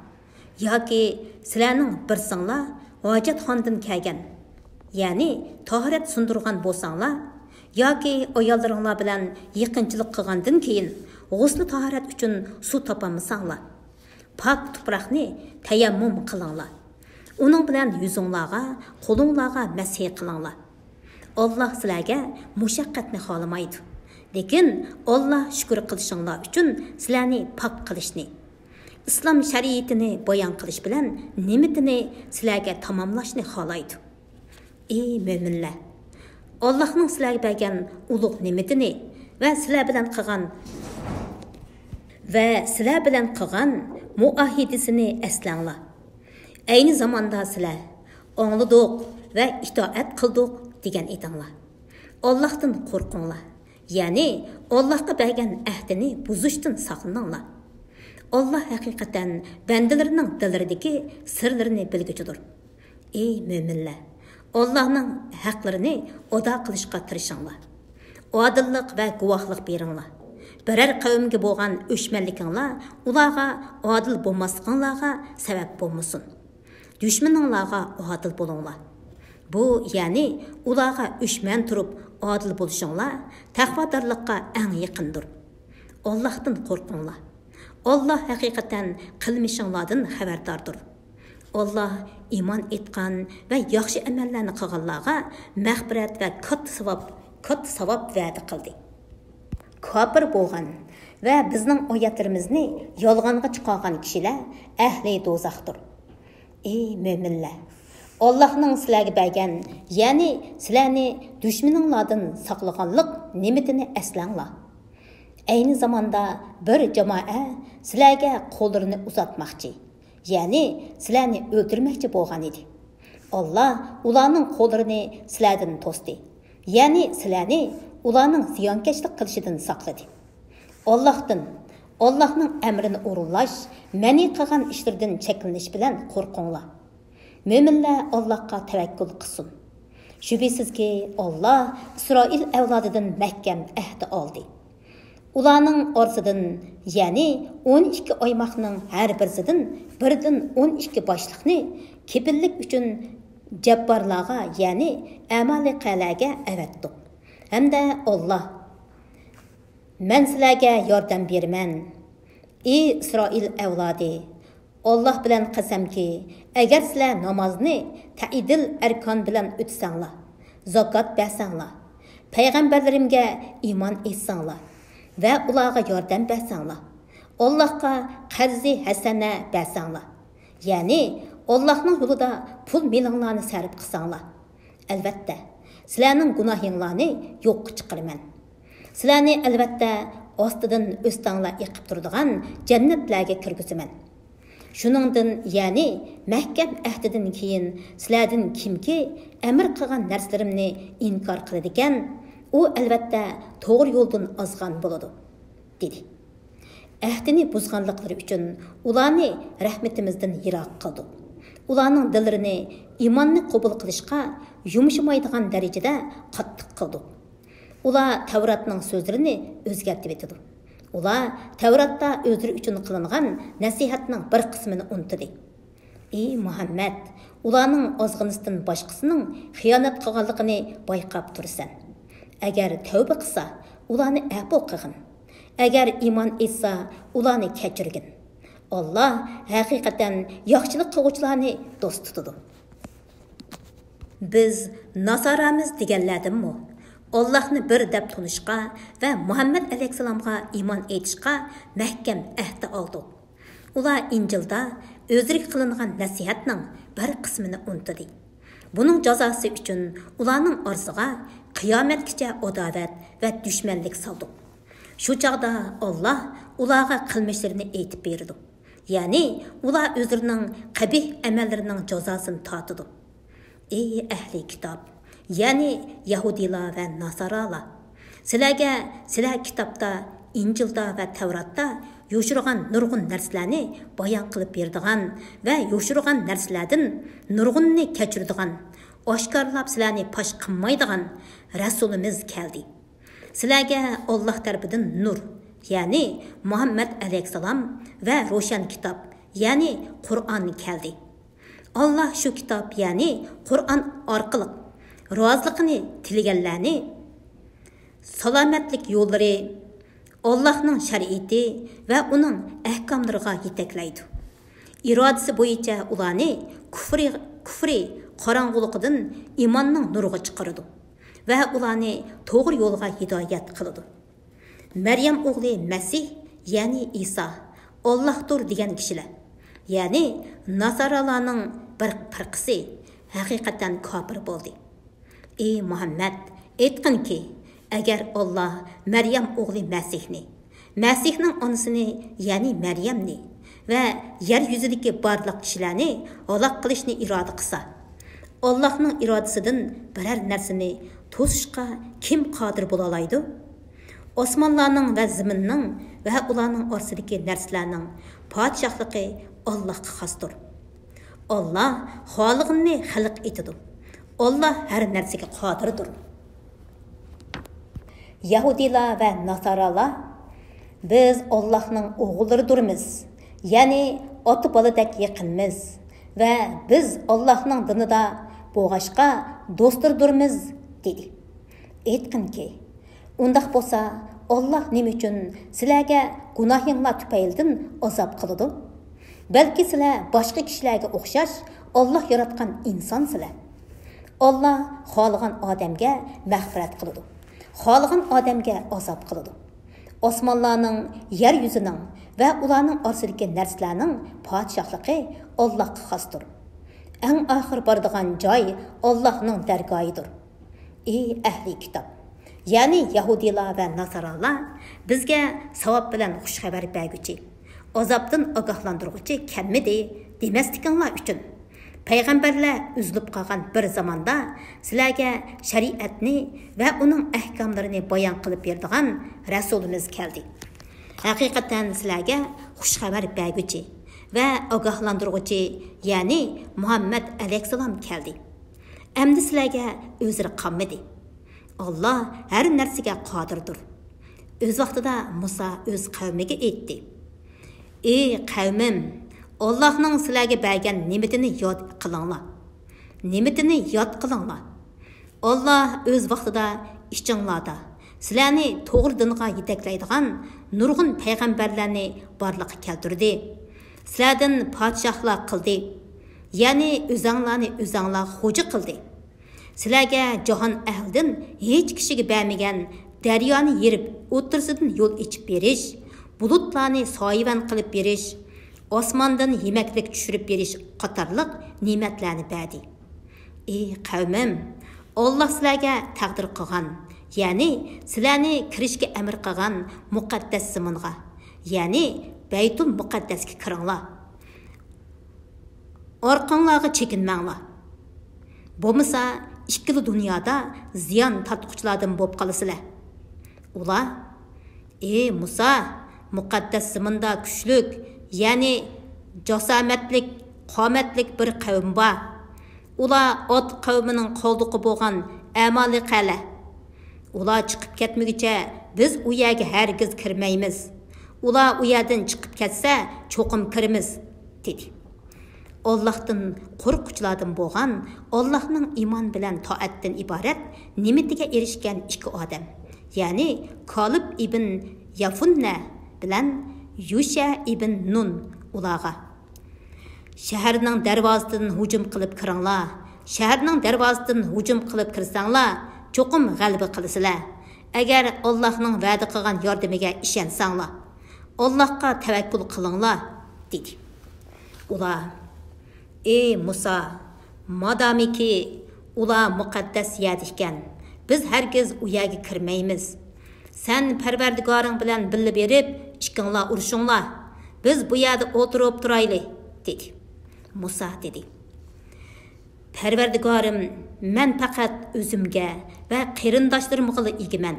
ياكى سىلەرنىڭ بىرسىڭلار ھاجەتخانىدىن كەلگەن، يەنى تاھارەت سۇندۇرغان بولساڭلار، ياكى ئاياللىرىڭلار بىلەن يېقىنچىلىق قىلغاندىن كېيىن غۇسلى تاھارەت ئۈچۈن سۇ تاپالمىساڭلار، پاك تۇپراقنى تەيەممۇم قىلىڭلار. ئۇنىڭ بىلەن يۈزۈڭلارغا، قولۇڭلارغا مەسھى قىلىڭلار. ئاللاھ سىلەرگە مۇشەققەتنى خالىمايدۇ. لېكىن ئاللاھ شۈكۈر قىلىشىڭلار ئۈچۈن سىلەرنى پاك قىلىشنى، ئىسلام شەرىئىتىنى بايان قىلىش بىلەن نېمىتىنى سىلەرگە تاماملاشنى خالايدۇ. ئى مۆمىنلەر! ئاللاھنىڭ سىلەرگە بەرگەن ئۇلۇغ نېمىتىنى ۋە سىلەر بىلەن قىلغان، ۋە سىلەر بىلەن قىلغان مۇئاھىدىسىنى ئەسلەڭلار. ئەينى زاماندا سىلەر «ئاڭلىدۇق ۋە ئىتائەت قىلدۇق» دېگەن ئىدىڭلار. ئاللاھتىن قورقۇڭلار، يەنى ئاللاھقا بەرگەن ئەھدىنى بۇزۇشتىن ساقلىنىڭلار. ئاللاھ ھەقىقەتەن بەندىلىرىنىڭ دىللىرىدىكى سىرلىرىنى بىلگۈچىدۇر. ئى مۆمىنلەر! ئاللاھنىڭ ھەقلىرىنى ئادا قىلىشقا تىرىشىڭلار. ئادىللىق ۋە گۇۋاھلىق بېرىڭلار. بىرەر قەۋمگە بولغان ئۆچمەنلىكىڭلار ئۇلارغا ئادىل بولماسلىقىڭلارغا سەۋەب بولمىسۇن. دۈشمىنىڭلارغا ئادىل بولۇڭلار. بۇ، يەنى ئۇلارغا ئۆچمەن تۇرۇپ ئادىل بولۇشۇڭلار تەقۋادارلىققا ئەڭ يېقىندۇر. ئاللاھتىن قورقۇڭلار. ئاللا ھەقىقەتەن قىلمىشىڭلاردىن خەۋەرداردۇر. ئاللا ئىمان ئېيتقان ۋە ياخشى ئەمەللەرنى قىلغانلارغا مەغپىرەت ۋە كاتتا ساۋاب، كاتتا ساۋاب ۋەدە قىلدى. كاپىر بولغان ۋە بىزنىڭ ئايەتلىرىمىزنى يالغانغا چىقارغان كىشىلەر ئەھلى دوزاختۇر. ئى مۆمىنلەر! ئاللاھنىڭ سىلەرگە بەرگەن، يەنى سىلەرنى دۈشمىنىڭلاردىن ساقلىغانلىق نېمىتىنى ئەسلەڭلار. ئەينى زاماندا بىر جامائە سىلەرگە قوللىرىنى ئۇزاتماقچى، يەنى سىلەرنى ئۆلتۈرمەكچى بولغان ئىدى. ئاللا ئۇلارنىڭ قوللىرىنى سىلەردىن توستى، يەنى سىلەرنى ئۇلارنىڭ زىيانكەشلىك قىلىشىدىن ساقلىدى. ئاللاھتىن، ئاللاھنىڭ ئەمرىنى ئورۇنلاش، مەنئى قىلغان ئىشلىرىدىن چەكلىنىش بىلەن قورقۇڭلار. مۆمىنلەر ئاللاھقا تەۋەككۈل قىلسۇن. شۈبھىسىزكى، ئاللاھ ئىسرائىل ئەۋلادىدىن مەھكەم ئەھدى ئالدى. ئۇلارنىڭ ئارىسىدىن، يەنى ئون ئىككى ئايماقنىڭ ھەر بىرسىدىن بىردىن ئون ئىككى باشلىقنى كېپىللىك ئۈچۈن جەببارلارغا، يەنى ئەمالىقەلەرگە ئەۋەتتۇق. ھەمدە ئاللاھ، مەن سىلەرگە ياردەم بېرىمەن. ئى ئىسرائىل ئەۋلادى! ئاللاھ بىلەن قەسەمكى، ئەگەر سىلەر نامازنى تەئىدىل ئەركان بىلەن ئۆتىسەڭلار، زاكات بەرسەڭلار، پەيغەمبەرلىرىمگە ئىمان ئېيتساڭلار ۋە ئۇلارغا ياردەم بەرسەڭلار، ئاللاھقا قەرزى ھەسەنە بەرسەڭلار، يەنى ئاللاھنىڭ يولىدا پۇل مېلىڭلارنى سەرپ قىلساڭلار، ئەلۋەتتە، سىلەرنىڭ گۇناھىڭلارنى يوققا چىقىرىمەن. سىلەرنى ئەلۋەتتە ئاستىدىن ئۆستەڭلار ئېقىپ تۇرىدىغان جەننەتلەرگە كىرگۈزىمەن. شۇنىڭدىن، يەنى مەھكەم ئەھدىدىن كېيىن سىلەردىن كىمكى ئەمر قىلغان نەرسىلىرىمنى ئىنكار قىلىدىكەن، ئۇ ئەلۋەتتە توغرا يولدىن ئازغان بولىدۇ، دېدى. ئەھدىنى بۇزغانلىقلىرى ئۈچۈن ئۇلارنى رەھمىتىمىزدىن يىراق قىلدۇق. ئۇلارنىڭ دىللىرىنى ئىماننى قوبۇل قىلىشقا يۇمشىمايدىغان دەرىجىدە قاتتىق قىلدۇق. ئۇلار تەۋراتنىڭ سۆزلىرىنى ئۆزگەرتىۋېتىدۇ. ئۇلار تەۋراتتا ئۆزلىرى ئۈچۈن قىلىنغان نەسىھەتنىڭ بىر قىسمىنى ئۇنتۇدى. ئى مۇھەممەد، ئۇلارنىڭ ئازغىنىسىدىن باشقىسىنىڭ خىيانەت قىلغانلىقىنى بايقاپ تۇرىسەن. ئەگەر تەۋبە قىلسا، ئۇلارنى ئەپۇ قىلغىن. ئەگەر ئىمان ئېيتسا، ئۇلارنى كەچۈرگىن. ئاللاھ ھەقىقەتەن ياخشىلىق قىلغۇچىلارنى دوست تۇتىدۇ. بىز ناسارامىز دېگەنلەردىنمۇ، ئاللاھنى بىر دەپ تونۇشقا ۋە مۇھەممەد ئەلەيھىسسالامغا ئىمان ئېيتىشقا مەھكەم ئەھدە ئالدۇق. ئۇلار ئىنجىلدا ئۆزلىرىگە قىلىنغان نەسىھەتنىڭ بىر قىسمىنى ئۇنتۇدى. بۇنىڭ جازاسى ئۈچۈن ئۇلارنىڭ ئارىسىغا قىيامەتكىچە ئاداۋەت ۋە دۈشمەنلىك سالدۇق. شۇ چاغدا ئاللاھ ئۇلارغا قىلمىشلىرىنى ئېيتىپ بېرىدۇ. يەنى ئۇلار ئۆزلىرىنىڭ قەبىھ ئەمەللىرىنىڭ جازاسىنى تارتىدۇ. ئى ئەھلى كىتاب، يەنى يەھۇدىيلار ۋە ناسارالار! سىلەرگە سىلەر كىتابتا، ئىنجىلدا ۋە تەۋراتتا يوشۇرغان نۇرغۇن نەرسىلەرنى بايان قىلىپ بېرىدىغان ۋە يوشۇرغان نەرسىلەردىن نۇرغۇنىنى كەچۈرىدىغان، ئاشكارىلاپ سىلەرنى پاش قىلمايدىغان رەسۇلىمىز كەلدى. سىلەرگە ئاللاھ تەرىپىدىن نۇر، يەنى مۇھەممەد ئەلەيھىسسالام ۋە روشەن كىتاب، يەنى قۇرئان كەلدى. ئاللاھ شۇ كىتاب، يەنى قۇرئان ئارقىلىق رازىلىقىنى تىلىگەنلەرنى سالامەتلىك يوللىرى، ئاللاھنىڭ شەرىئىتى ۋە ئۇنىڭ ئەھكاملىرىغا يېتەكلەيدۇ. ئىرادىسى بويىچە ئۇلارنى كۇفرى، كۇفرى قاراڭغۇلۇقىدىن ئىماننىڭ نۇرىغا چىقىرىدۇ ۋە ئۇلارنى توغرا يولغا ھىدايەت قىلىدۇ. مەريەم ئوغلى مەسىھ، يەنى ئىسا، ئاللاھتۇر دېگەن كىشىلەر، يەنى ناسارالارنىڭ بىر پىرقىسى ھەقىقەتەن كاپىر بولدى. ئى مۇھەممەد، ئېيتقىنكى، ئەگەر ئاللاھ مەريەم ئوغلى مەسىھنى، مەسىھنىڭ ئانىسىنى، يەنى مەريەمنى ۋە يەر يۈزىدىكى بارلىق كىشىلەرنى ھالاك قىلىشنى ئىرادە قىلسا، ئاللاھنىڭ ئىرادىسىدىن بىرەر نەرسىنى توسۇشقا كىم قادىر بولالايدۇ؟ ئاسمانلارنىڭ ۋە زېمىننىڭ ۋە ئۇلارنىڭ ئارىسىدىكى نەرسىلەرنىڭ پادىشاھلىقى ئاللاھقا خاستۇر. ئاللاھ خالىغىنىنى خەلق ئېتىدۇ. ئاللاھ ھەر نەرسىگە قادىردۇر. يەھۇدىيلار ۋە ناسارالار، بىز ئاللاھنىڭ ئوغۇللىرىدۇرمىز، يەنى ئاتا بالىدەك يېقىنمىز ۋە بىز ئاللاھنىڭ دىنىدا بولغاچقا دوستلىرىدۇرمىز، دېدى. ئېيتقىنكى، ئۇنداق بولسا، ئاللا نېمە ئۈچۈن سىلەرگە گۇناھىڭلار تۈپەيلىدىن ئازاب قىلىدۇ؟ بەلكى سىلەر باشقا كىشىلەرگە ئوخشاش ئاللا ياراتقان ئىنسانسىلەر. ئاللا خالىغان ئادەمگە مەغپىرەت قىلىدۇ، خالىغان ئادەمگە ئازاب قىلىدۇ. ئاسمانلارنىڭ، يەر يۈزىنىڭ ۋە ئۇلارنىڭ ئارىسىدىكى نەرسىلەرنىڭ پادىشاھلىقى ئاللاھقا خاستۇر. ئەڭ ئاخىر بارىدىغان جاي ئاللاھنىڭ دەرگاھىدۇر. ئى ئەھلى كىتاب، يەنى يەھۇدىيلار ۋە ناسارالار، بىزگە ساۋاب بىلەن خۇش خەۋەر بەرگۈچى، ئازابتىن ئاگاھلاندۇرغۇچى كەلمىدى دېمەسلىكىڭلار ئۈچۈن، پەيغەمبەرلەر ئۈزۈلۈپ قالغان بىر زاماندا سىلەرگە شەرىئەتنى ۋە ئۇنىڭ ئەھكاملىرىنى بايان قىلىپ بېرىدىغان رەسۇلىمىز كەلدى. ھەقىقەتەن سىلەرگە خۇش خەۋەر بەرگۈچى ۋە ئاگاھلاندۇرغۇچى، يەنى مۇھەممەد ئەلەيھىسسالام كەلدى. ئەمدى سىلەرگە ئۆزرە قالمىدى. ئاللا ھەر نەرسىگە قادىردۇر. ئۆز ۋاقتىدا مۇسا ئۆز قەۋمىگە ئېيتتى: ئى قەۋمىم، ئاللاھنىڭ سىلەرگە بەرگەن نېمىتىنى ياد قىلىڭلار. نېمىتىنى ياد قىلىڭلار. ئاللا ئۆز ۋاقتىدا ئىچىڭلاردا سىلەرنى توغرا دىنغا يېتەكلەيدىغان نۇرغۇن پەيغەمبەرلەرنى بارلىققا كەلتۈردى. سىلەردىن پادىشاھلار قىلدى. يەنى ئۆزەڭلارنى ئۆزەڭلار خوجا قىلدى. سىلەرگە جاھان ئەھلىدىن ھېچ كىشىگە بەرمىگەن دەريانى يېرىپ، ئوتتۇرىسىدىن يول ئېچىپ بېرىش، بۇلۇتلارنى سايىۋەن قىلىپ بېرىش، ئاسماندىن يېمەكلىك چۈشۈرۈپ بېرىش قاتارلىق نېمەتلەرنى بەردى. ئى قەۋمىم، ئاللا سىلەرگە تەقدىر قىلغان، يەنى سىلەرنى كىرىشكە ئەمىر قىلغان مۇقەددەس زېمىنغا، يەنى بەيتۇل مۇقەددەسكە كىرىڭلار. ئارقاڭلارغا چېكىنمەڭلار. بولمىسا، ئىككىلا دۇنيادا زىيان تارتقۇچىلاردىن بولۇپ قالىسىلەر. ئۇلار: ئى مۇسا، مۇقەددەس زېمىندا كۈچلۈك، يەنى جاسامەتلىك، قامەتلىك بىر قەۋم بار. ئۇلار ئاد قەۋمىنىڭ قالدۇقى بولغان ئەمالىقەلەر. ئۇلار چىقىپ كەتمىگۈچە بىز ئۇ يەرگە ھەرگىز كىرمەيمىز. ئۇلار ئۇ يەردىن چىقىپ كەتسە، چوقۇم كىرىمىز، دېدى. ئاللاھتىن قورققۇچىلاردىن بولغان، ئاللاھنىڭ ئىمان بىلەن تائەتتىن ئىبارەت نېمىتىگە ئېرىشكەن ئىككى ئادەم، يەنى كالىب ئىبن يەفۇننە بىلەن يۇشە ئىبن نۇن ئۇلارغا: شەھەرنىڭ دەرۋازىسىدىن ھۇجۇم قىلىپ كىرىڭلار. شەھەرنىڭ دەرۋازىسىدىن ھۇجۇم قىلىپ كىرسەڭلار، چوقۇم غەلىبە قىلىسىلەر. ئەگەر ئاللاھنىڭ ۋەدە قىلغان ياردىمىگە ئىشەنسەڭلار، ئاللاھقا تەۋەككۈل قىلىڭلار، دېدى. ئۇلار: ئى مۇسا، مادامىكى ئۇلار مۇقەددەس يەردە ئىكەن، بىز ھەرگىز ئۇ يەرگە كىرمەيمىز. سەن پەرۋەردىگارىڭ بىلەن بىللە بېرىپ، ئىككىڭلار ئۇرۇشۇڭلار. بىز بۇ يەردە ئولتۇرۇپ تۇرايلى، دېدى. مۇسا دېدى: پەرۋەردىگارىم، مەن پەقەت ئۆزۈمگە ۋە قېرىنداشلىرىمغىلا ئىگىمەن.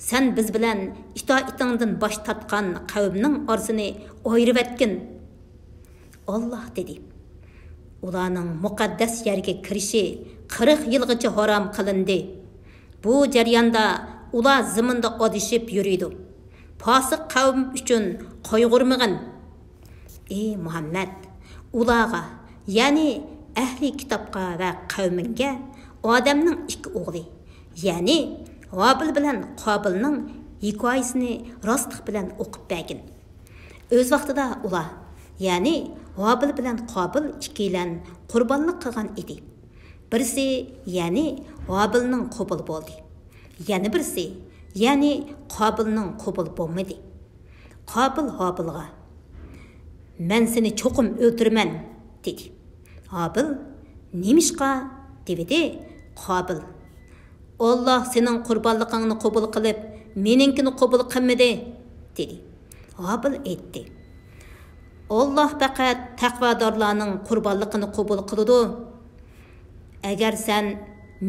سەن بىز بىلەن ئىتائىتىڭدىن باش تارتقان قەۋمنىڭ ئارىسىنى ئايرىۋەتكىن. ئاللاھ دېدى: ئۇلارنىڭ مۇقەددەس يەرگە كىرىشى قىرىق يىلغىچە ھارام قىلىندى. بۇ جەرياندا ئۇلار زېمىندا ئادىشىپ يۈرىدۇ. پاسىق قەۋم ئۈچۈن قايغۇرمىغىن. ئى مۇھەممەد، ئۇلارغا، يەنى ئەھلى كىتابقا ۋە قەۋمىڭگە ئادەمنىڭ ئىككى ئوغلى، يەنى ھابىل بىلەن قابىلنىڭ ھېكايىسىنى راستلىق بىلەن ئوقۇپ بەرگىن. ئۆز ۋاقتىدا ئۇلار، يەنى ھابىل بىلەن قابىل ئىككىيلەن قۇربانلىق قىلغان ئىدى. بىرسى، يەنى ھابىلنىڭ قوبۇلى بولدى. يەنە بىرسى، يەنى قابىلنىڭ قوبۇلى بولمىدى. قابىل ھابىلغا: مەن سېنى چوقۇم ئۆلتۈرىمەن، دېدى. ھابىل: نېمىشقا؟ دېۋىدى. قابىل: ئاللاھ سېنىڭ قۇربانلىقىڭنى قوبۇل قىلىپ، مېنىڭكىنى قوبۇل قىلمىدى، دېدى. ھابىل ئېيتتى: ئاللاھ پەقەت تەقۋادارلارنىڭ قۇربانلىقىنى قوبۇل قىلىدۇ. ئەگەر سەن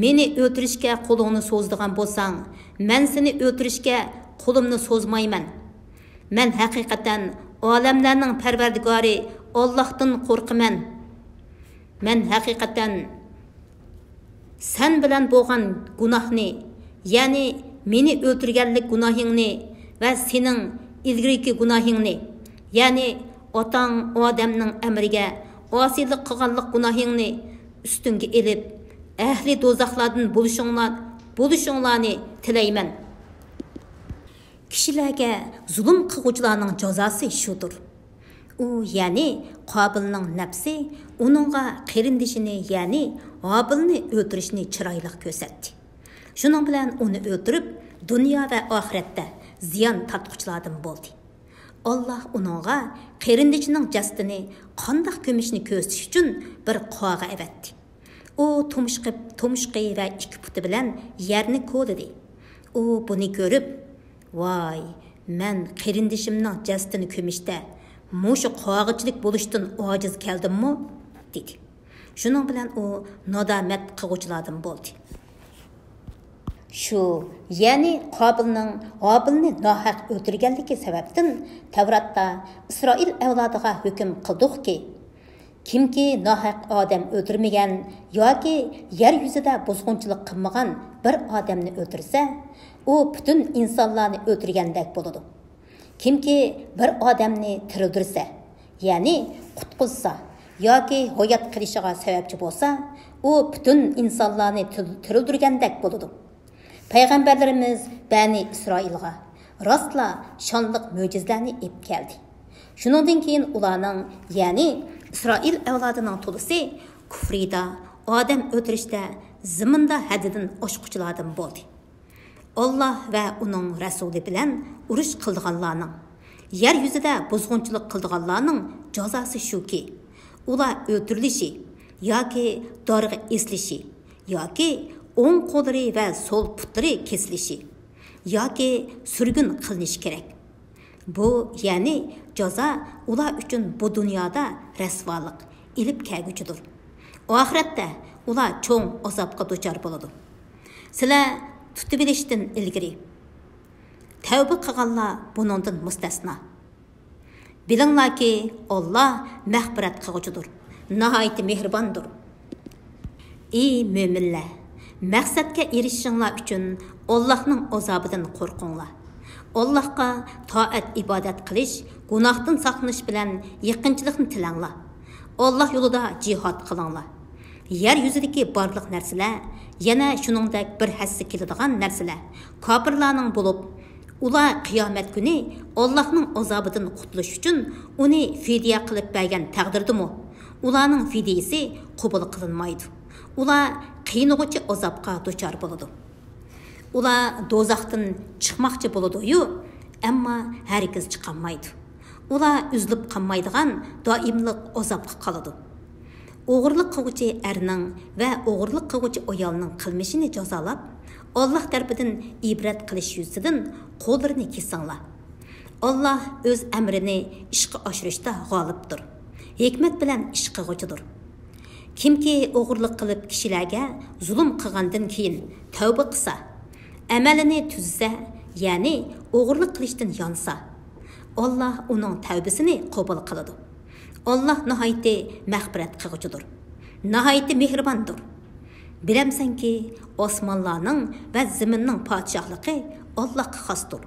مېنى ئۆلتۈرۈشكە قولۇڭنى سوزىدىغان بولساڭ، مەن سېنى ئۆلتۈرۈشكە قولۇمنى سوزمايمەن. مەن ھەقىقەتەن ئالەملەرنىڭ پەرۋەردىگارى ئاللاھتىن قورقىمەن. مەن ھەقىقەتەن سەن بىلەن بولغان گۇناھنى، يەنى مېنى ئۆلتۈرگەنلىك گۇناھىڭنى ۋە سېنىڭ ئىلگىرىكى گۇناھىڭنى، يەنى ئاتاڭ ئادەمنىڭ ئەمرىگە ئاسىيلىق قىلغانلىق گۇناھىڭنى ئۈستۈڭگە ئېلىپ، ئەھلى دوزاخلاردىن بولۇشۇڭلار، بولۇشۇڭلارنى تىلەيمەن. كىشىلەرگە زۇلۇم قىلغۇچىلارنىڭ جازاسى شۇدۇر. ئۇ، يەنى قابىلنىڭ نەپسى ئۇنىڭغا قېرىندىشىنى، يەنى ھابىلنى ئۆلتۈرۈشنى چىرايلىق كۆرسەتتى. شۇنىڭ بىلەن ئۇنى ئۆلتۈرۈپ، دۇنيا ۋە ئاخىرەتتە زىيان تارتقۇچىلاردىن بولدى. ئاللاھ ئۇنىڭغا قېرىندىشىنىڭ جەسىتىنى قانداق كۆمۈشنى كۆرسىتىش ئۈچۈن بىر قاغا ئەۋەتتى. ئۇ تۇمشۇقى، تۇمشۇقى ۋە ئىككى پۇتى بىلەن يەرنى كولىدى. ئۇ بۇنى كۆرۈپ، «ۋاي، مەن قېرىندىشىمنىڭ جەسىتىنى كۆمۈشتە مۇشۇ قاغىچىلىك بولۇشتىن ئاجىز كەلدىممۇ؟» دېدى. شۇنىڭ بىلەن ئۇ نادامەت قىلغۇچىلاردىن بولدى. شۇ، يەنى قابىلنىڭ ھابىلنى ناھەق ئۆلتۈرگەنلىكى سەۋەبتىن تەۋراتتا ئىسرائىل ئەۋلادىغا ھۆكۈم قىلدۇقكى، كىمكى ناھەق ئادەم ئۆلتۈرمىگەن ياكى يەر يۈزىدە بۇزغۇنچىلىق قىلمىغان بىر ئادەمنى ئۆلتۈرسە، ئۇ پۈتۈن ئىنسانلارنى ئۆلتۈرگەندەك بولىدۇ. كىمكى بىر ئادەمنى تىرىلدۈرسە، يەنى قۇتقۇزسا ياكى ھايات قېلىشىغا سەۋەبچى بولسا، ئۇ پۈتۈن ئىنسانلارنى تىل-، تىرىلدۈرگەندەك بولىدۇ. پەيغەمبەرلىرىمىز بەنى ئىسرائىلغا راستلا شانلىق مۆجىزىلەرنى ئېلىپ كەلدى. شۇنىڭدىن كېيىن ئۇلارنىڭ، يەنى ئىسرائىل ئەۋلادىنىڭ تولىسى كۇفرىدا، ئادەم ئۆلتۈرۈشتە، زېمىندا ھەددىدىن ئاشقۇچىلاردىن بولدى. ئاللاھ ۋە ئۇنىڭ رەسۇلى بىلەن ئۇرۇش قىلىدىغانلارنىڭ، يەر يۈزىدە بۇزغۇنچىلىق قىلىدىغانلارنىڭ جازاسى شۇكى، ئۇلار ئۆلتۈرۈلۈشى ياكى دارغا ئېسىلىشى ياكى ئوڭ قوللىرى ۋە سول پۇتلىرى كېسىلىشى ياكى سۈرگۈن قىلىنىشى كېرەك. بۇ، يەنى جازا ئۇلار ئۈچۈن بۇ دۇنيادا رەسۋالىق ئېلىپ كەلگۈچىدۇر. ئاخىرەتتە ئۇلار چوڭ ئازابقا دۇچار بولىدۇ. سىلەر تۇتۇۋېلىشتىن ئىلگىرى تەۋبە قىلغانلار بۇنىڭدىن مۇستەسنا. بىلىڭلاركى، ئاللاھ مەغپىرەت قىلغۇچىدۇر، ناھايىتى مېھرىباندۇر. ئى مۆمىنلەر! مەقسەتكە ئېرىشىشىڭلار ئۈچۈن ئاللاھنىڭ ئازابىدىن قورقۇڭلار. ئاللاھقا تائەت-ئىبادەت قىلىش، گۇناھتىن ساقلىنىش بىلەن يېقىنچىلىقنى تىلەڭلار. ئاللاھ يولىدا جىھاد قىلىڭلار. يەر يۈزىدىكى بارلىق نەرسىلەر، يەنە شۇنىڭدەك بىر ھەسسە كېلىدىغان نەرسىلەر كاپىرلارنىڭ بولۇپ، ئۇلار قىيامەت كۈنى ئاللاھنىڭ ئازابىدىن قۇتۇلۇش ئۈچۈن ئۇنى فىدىيە قىلىپ بەرگەن تەقدىردىمۇ، ئۇلارنىڭ فىدىيىسى قوبۇل قىلىنمايدۇ. ئۇلار قىينىغۇچى ئازابقا دۇچار بولىدۇ. ئۇلار دوزاختىن چىقماقچى بولىدۇ-يۇ، ئەمما ھەرگىز چىقالمايدۇ. ئۇلار ئۈزۈلۈپ قالمايدىغان دائىملىق ئازابقا قالىدۇ. ئوغرىلىق قىلغۇچى ئەرنىڭ ۋە ئوغرىلىق قىلغۇچى ئايالنىڭ قىلمىشىنى جازالاپ، ئاللاھ تەرىپىدىن ئىبرەت قىلىش يۈزىسىدىن قوللىرىنى كېسىڭلار. ئاللاھ ئۆز ئەمرىنى ئىشقا ئاشۇرۇشتا غالىبتۇر، ھېكمەت بىلەن ئىش قىلغۇچىدۇر. كىمكى ئوغرىلىق قىلىپ كىشىلەرگە زۇلۇم قىلغاندىن كېيىن تەۋبە قىلسا، ئەمەلىنى تۈزىسە، يەنى ئوغرىلىق قىلىشتىن يانسا، ئاللاھ ئۇنىڭ تەۋبىسىنى قوبۇل قىلىدۇ. ئاللاھ ناھايىتى مەغپىرەت قىلغۇچىدۇر، ناھايىتى مېھرىباندۇر. بىلەمسەنكى، ئاسمانلارنىڭ ۋە زېمىننىڭ پادىشاھلىقى ئاللاھقا خاستۇر.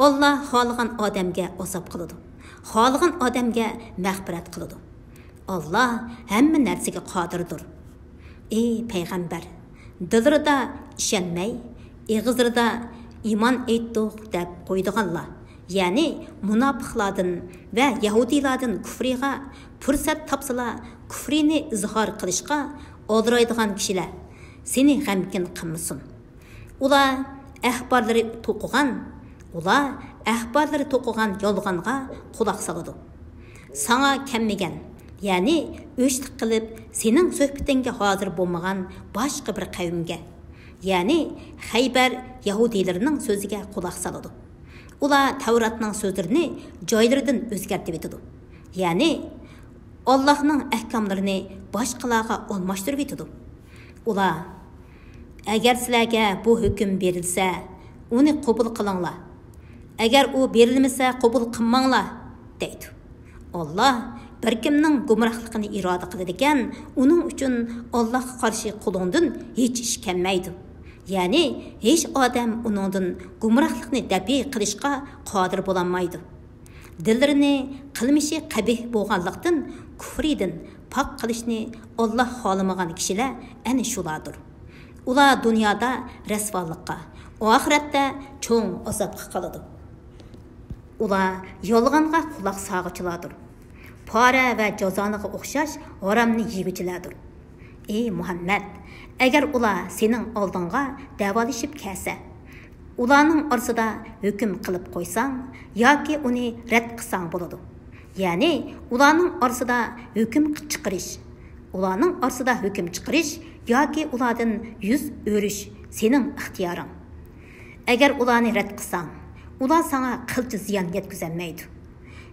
ئاللاھ خالىغان ئادەمگە ئازاب قىلىدۇ، خالىغان ئادەمگە مەغپىرەت قىلىدۇ. ئاللاھ ھەممە نەرسىگە قادىردۇر. ئى پەيغەمبەر، دىللىرىدا ئىشەنمەي، ئېغىزلىرىدا ئىمان ئېيتتۇق دەپ قويىدىغانلار، يەنى مۇناپىقلاردىن ۋە يەھۇدىيلاردىن كۇفرىغا پۇرسەت تاپسىلا، كۇفرىنى ئىزھار قىلىشقا ئالدىرايدىغان كىشىلەر سېنى غەمكىن قىلمىسۇن. ئۇلار ئەخبارلىرى توقۇغان، ئۇلار ئەخبارلىرى توقۇغان يالغانغا قۇلاق سالىدۇ. ساڭا كەلمىگەن، يەنى ئۆچلۈك قىلىپ سېنىڭ سۆھبىتىڭگە ھازىر بولمىغان باشقا بىر قەۋمگە، يەنى خەيبەر يەھۇدىيلىرىنىڭ سۆزىگە قۇلاق سالىدۇ. ئۇلار تەۋراتنىڭ سۆزلىرىنى جايلىرىدىن ئۆزگەرتىۋېتىدۇ. يەنى ئاللاھنىڭ ئەھكاملىرىنى باشقىلارغا ئالماشتۇرۇۋېتىدۇ. ئۇلار، «ئەگەر سىلەرگە بۇ ھۆكۈم بېرىلسە، ئۇنى قوبۇل قىلىڭلار. ئەگەر ئۇ بېرىلمىسە، قوبۇل قىلماڭلار» دەيدۇ. ئاللاھ بىر كىمنىڭ گۇمراھلىقىنى ئىرادە قىلىدىكەن، ئۇنىڭ ئۈچۈن ئاللاھقا قارشى قولۇڭدىن ھېچ ئىش كەلمەيدۇ. يەنى ھېچ ئادەم ئۇنىڭدىن گۇمراھلىقنى دەپئى قىلىشقا قادىر بولالمايدۇ. دىللىرىنى قىلمىشى قەبىھ بولغانلىقتىن، كۇفرىدىن پاك قىلىشنى ئاللاھ خالىمىغان كىشىلەر ئەنە شۇلاردۇر. ئۇلار دۇنيادا رەسۋالىققا، ئاخىرەتتە چوڭ ئازابقا قالىدۇ. ئۇلار يالغانغا قۇلاق سالغۇچىلاردۇر. پارە ۋە جازانىغا ئوخشاش ھارامنى يېگۈچىلەردۇر. ئى مۇھەممەد، ئەگەر ئۇلار سېنىڭ ئالدىڭغا دەۋالىشىپ كەلسە، ئۇلارنىڭ ئارىسىدا ھۆكۈم قىلىپ قويساڭ ياكى ئۇنى رەت قىلساڭ بولىدۇ. يەنى ئۇلارنىڭ ئارىسىدا ھۆكۈم چىقىرىش، ئۇلارنىڭ ئارىسىدا ھۆكۈم چىقىرىش ياكى ئۇلاردىن يۈز ئۆرۈش سېنىڭ ئىختىيارىڭ. ئەگەر ئۇلارنى رەت قىلساڭ، ئۇلار ساڭا قىلچە زىيان يەتكۈزەلمەيدۇ.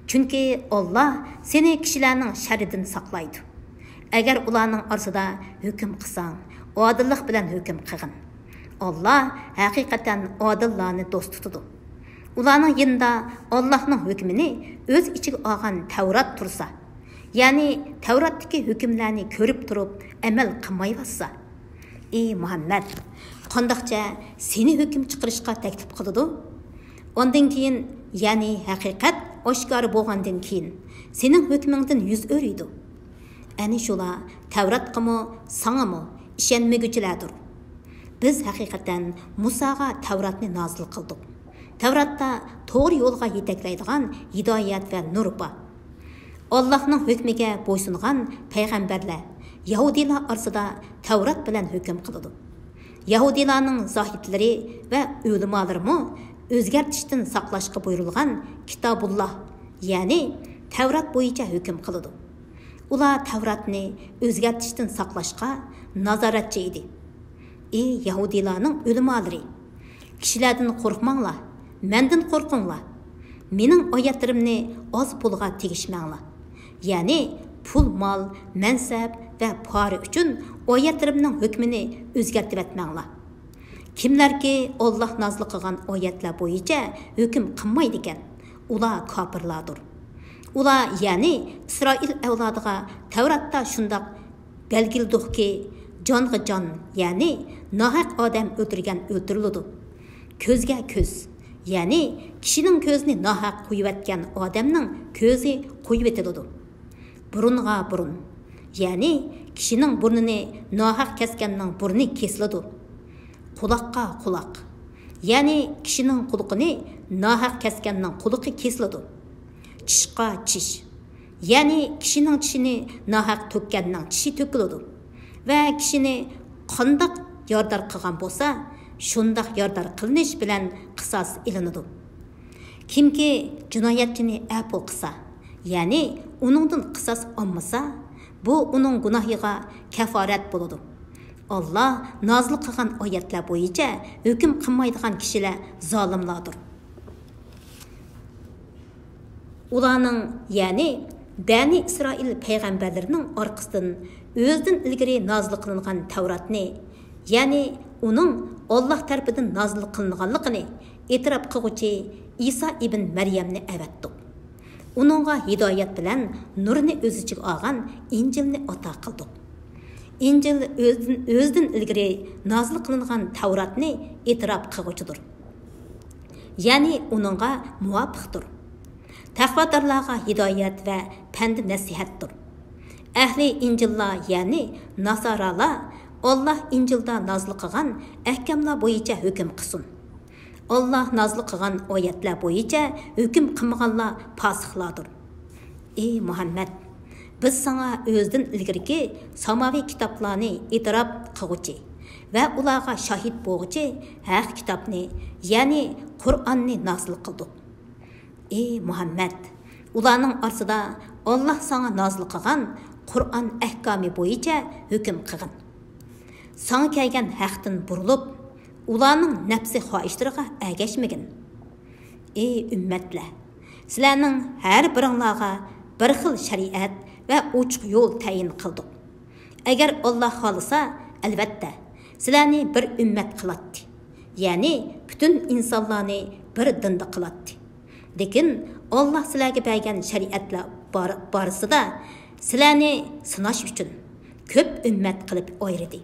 چۈنكى ئاللا سېنى كىشىلەرنىڭ شەررىدىن ساقلايدۇ. ئەگەر ئۇلارنىڭ ئارىسىدا ھۆكۈم قىلساڭ، ئادىللىق بىلەن ھۆكۈم قىلغىن. ئاللا ھەقىقەتەن ئادىللارنى دوست تۇتىدۇ. ئۇلارنىڭ يېنىدا ئاللاھنىڭ ھۆكمىنى ئۆز ئىچىگە ئالغان تەۋرات تۇرسا، يەنى تەۋراتتىكى ھۆكۈملەرنى كۆرۈپ تۇرۇپ ئەمەل قىلمايۋاتسا، ئى مۇھەممەد، قانداقچە سېنى ھۆكۈم چىقىرىشقا تەكلىپ قىلىدۇ؟ ئاندىن كېيىن، يەنى ھەقىقەت ئاشكارا بولغاندىن كېيىن، سېنىڭ ھۆكمۈڭدىن يۈز ئۆرۈيدۇ. ئەنە شۇلار تەۋراتقىمۇ، ساڭىمۇ ئىشەنمىگۈچىلەردۇر. بىز ھەقىقەتەن مۇساغا تەۋراتنى نازىل قىلدۇق. تەۋراتتا توغرا يولغا يېتەكلەيدىغان ھىدايەت ۋە نۇر بار. ئاللاھنىڭ ھۆكمىگە بويسۇنغان پەيغەمبەرلەر يەھۇدىيلار ئارىسىدا تەۋرات بىلەن ھۆكۈم قىلىدۇ. يەھۇدىيلارنىڭ زاھىدلىرى ۋە ئۆلىمالىرىمۇ ئۆزگەرتىشتىن ساقلاشقا بۇيرۇلغان كىتابۇللاھ، يەنى تەۋرات بويىچە ھۆكۈم قىلىدۇ. ئۇلار تەۋراتنى ئۆزگەرتىشتىن ساقلاشقا نازارەتچى ئىدى. ئى يەھۇدىيلارنىڭ ئۆلىمالىرى! كىشىلەردىن قورقماڭلار، مەندىن قورقۇڭلار. مېنىڭ ئايەتلىرىمنى ئاز پۇلغا تېگىشمەڭلار. يەنى پۇل مال، مەنسەپ ۋە پارە ئۈچۈن ئايەتلىرىمنىڭ ھۆكمىنى ئۆزگەرتىۋەتمەڭلار. كىملەركى ئاللاھ نازىل قىلغان ئايەتلەر بويىچە ھۆكۈم قىلمايدىكەن، ئۇلار كاپىرلاردۇر. ئۇلار، يەنى ئىسرائىل ئەۋلادىغا تەۋراتتا شۇنداق بەلگىلىدۇقكى، جانغا جان، يەنى ناھەق ئادەم ئۆلتۈرگەن ئۆلتۈرۈلىدۇ. كۆزگە كۆز، يەنى كىشىنىڭ كۆزىنى ناھەق قويۇۋەتكەن ئادەمنىڭ كۆزى قويۇۋېتىلىدۇ. بۇرۇنغا بۇرۇن، يەنى كىشىنىڭ بۇرنىنى ناھەق كەسكەننىڭ بۇرنى كېسىلىدۇ. قۇلاققا قۇلاق، يەنى كىشىنىڭ قۇلىقىنى ناھەق كەسكەننىڭ قۇلىقى كېسىلىدۇ. چىشقا چىش، يەنى كىشىنىڭ چىشىنى ناھەق تۆككەننىڭ چىشى تۆكۈلىدۇ. ۋە كىشىنى قانداق يارىدار قىلغان بولسا، شۇنداق يارىدار قىلىنىش بىلەن قىساس ئېلىنىدۇ. كىمكى جىنايەتچىنى ئەپۇ قىلسا، يەنى ئۇنىڭدىن قىساس ئالمىسا، بۇ ئۇنىڭ گۇناھىغا كەفارەت بولىدۇ. ئاللا نازىل قىلغان ئايەتلەر بويىچە ھۆكۈم قىلمايدىغان كىشىلەر زالىملاردۇر. ئۇلارنىڭ، يەنى بەنى ئىسرائىل پەيغەمبەرلىرىنىڭ ئارقىسىدىن ئۆزىدىن ئىلگىرى نازىل قىلىنغان تەۋراتنى، يەنى ئۇنىڭ ئاللاھ تەرىپىدىن نازىل قىلىنغانلىقىنى ئېتىراپ قىلغۇچى ئىسا ئىبن مەريەمنى ئەۋەتتۇق. ئۇنىڭغا ھىدايەت بىلەن نۇرنى ئۆز ئىچىگە ئالغان ئىنجىلنى ئاتا قىلدۇق. ئىنجىل ئۆزىدىن، ئۆزىدىن ئىلگىرى نازىل قىلىنغان تەۋراتنى ئېتىراپ قىلغۇچىدۇر. يەنى ئۇنىڭغا مۇۋاپىقتۇر. تەقۋادارلارغا ھىدايەت ۋە پەند-نەسىھەتتۇر. ئەھلى ئىنجىللار، يەنى ناسارالار، ئاللاھ ئىنجىلدا نازىل قىلغان ئەھكاملار بويىچە ھۆكۈم قىلسۇن. ئاللاھ نازىل قىلغان ئايەتلەر بويىچە ھۆكۈم قىلمىغانلار پاسىقلاردۇر. ئى مۇھەممەد! بىز ساڭا ئۆزىدىن ئىلگىرىكى ساماۋى كىتابلارنى ئېتىراپ قىلغۇچى ۋە ئۇلارغا شاھىت بولغۇچى ھەق كىتابنى، يەنى قۇرئاننى نازىل قىلدۇق. ئى مۇھەممەد! ئۇلارنىڭ ئارىسىدا ئاللاھ ساڭا نازىل قىلغان قۇرئان ئەھكامى بويىچە ھۆكۈم قىلغىن. ساڭا كەلگەن ھەقتىن بۇرۇلۇپ، ئۇلارنىڭ نەپسى خاھىشلىرىغا ئەگەشمىگىن. ئى ئۈممەتلەر! سىلەرنىڭ ھەر بىرىڭلارغا بىر خىل شەرىئەت ۋە ئوچۇق يول تەيىن قىلدۇق. ئەگەر ئاللاھ خالىسا، ئەلۋەتتە، سىلەرنى بىر ئۈممەت قىلاتتى، يەنى پۈتۈن ئىنسانلارنى بىر دىندا قىلاتتى. لېكىن ئاللاھ سىلەرگە بەرگەن شەرىئەتلەر بار-، بارىسىدا سىلەرنى سىناش ئۈچۈن كۆپ ئۈممەت قىلىپ ئايرىدى.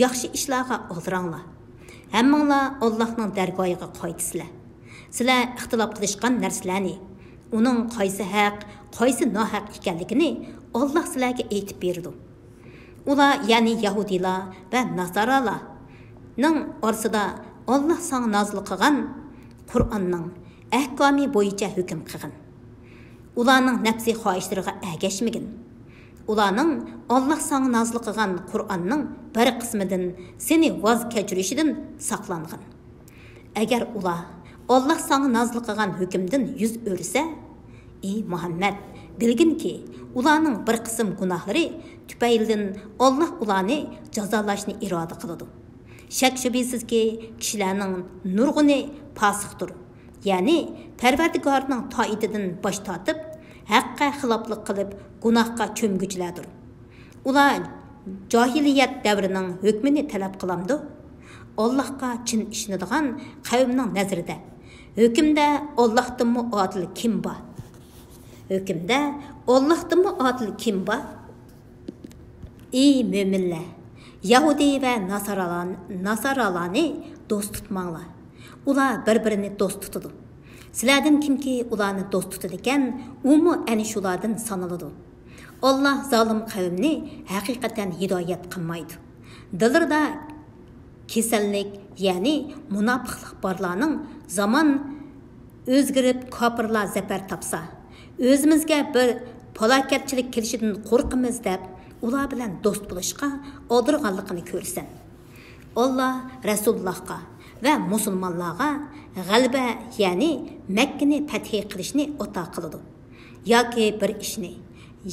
ياخشى ئىشلارغا ئالدىراڭلار. ھەممىڭلار ئاللاھنىڭ دەرگاھىغا قايتىسىلەر. سىلەر ئىختىلاپ قىلىشقان نەرسىلەرنى، ئۇنىڭ قايسى ھەق، قايسى ناھەق ئىكەنلىكىنى ئاللاھ سىلەرگە ئېيتىپ بېرىدۇ. ئۇلار، يەنى يەھۇدىيلار ۋە ناسارالارنىڭ ئارىسىدا ئاللاھ ساڭا نازىل قىلغان قۇرئاننىڭ، ئەھكامى بويىچە ھۆكۈم قىلغىن. ئۇلارنىڭ نەپسى خاھىشلىرىغا ئەگەشمىگىن. ئۇلارنىڭ ئاللاھ ساڭا نازىل قىلغان قۇرئاننىڭ بىر قىسمىدىن سېنى ۋاز كەچۈرۈشىدىن ساقلانغىن. ئەگەر ئۇلار ئاللاھ ساڭا نازىل قىلغان ھۆكۈمدىن يۈز ئۆرۈسە، ئى مۇھەممەد، بىلگىنكى، ئۇلارنىڭ بىر قىسىم گۇناھلىرى تۈپەيلىدىن ئاللاھ ئۇلارنى جازالاشنى ئىرادە قىلىدۇ. شەك-شۈبھىسىزكى، كىشىلەرنىڭ نۇرغۇنى پاسىقتۇر، يەنى پەرۋەردىگارنىڭ تائىتىدىن باش تارتىپ، ھەققە خىلاپلىق قىلىپ، گۇناھقا چۆمگۈچىلەردۇر. ئۇلار جاھىلىيەت دەۋرىنىڭ ھۆكمىنى تەلەپ قىلامدۇ؟ ئاللاھقا چىن ئىشىنىدىغان قەۋمنىڭ نەزىرىدە، ھۆكۈمدە ئاللاھتىنمۇ ئادىل كىم بار؟ ھۆكۈمدە ئاللاھتىنمۇ ئادىل كىم بار؟ ئى مۆمىنلەر! يەھۇدىي ۋە ناسارالان-، ناسارالارنى دوست تۇتماڭلار. ئۇلار بىر-بىرىنى دوست تۇتىدۇ. سىلەردىن كىمكى ئۇلارنى دوست تۇتىدىكەن، ئۇمۇ ئەنە شۇلاردىن سانىلىدۇ. ئاللاھ زالىم قەۋمنى ھەقىقەتەن ھىدايەت قىلمايدۇ. دىللىرىدا كېسەللىك، يەنى مۇناپىقلىق بارلارنىڭ زامان ئۆزگىرىپ، كاپىرلار زەپەر تاپسا، ئۆزىمىزگە بىر پالاكەتچىلىك كېلىشىدىن قورقىمىز دەپ، ئۇلار بىلەن دوست بولۇشقا ئالدىرىغانلىقىنى كۆرىسەن. ئاللاھ رەسۇلۇللاھقا ۋە مۇسۇلمانلارغا غەلىبە، يەنى مەككىنى پەتھى قىلىشنى ئاتا قىلىدۇ. ياكى بىر ئىشنى،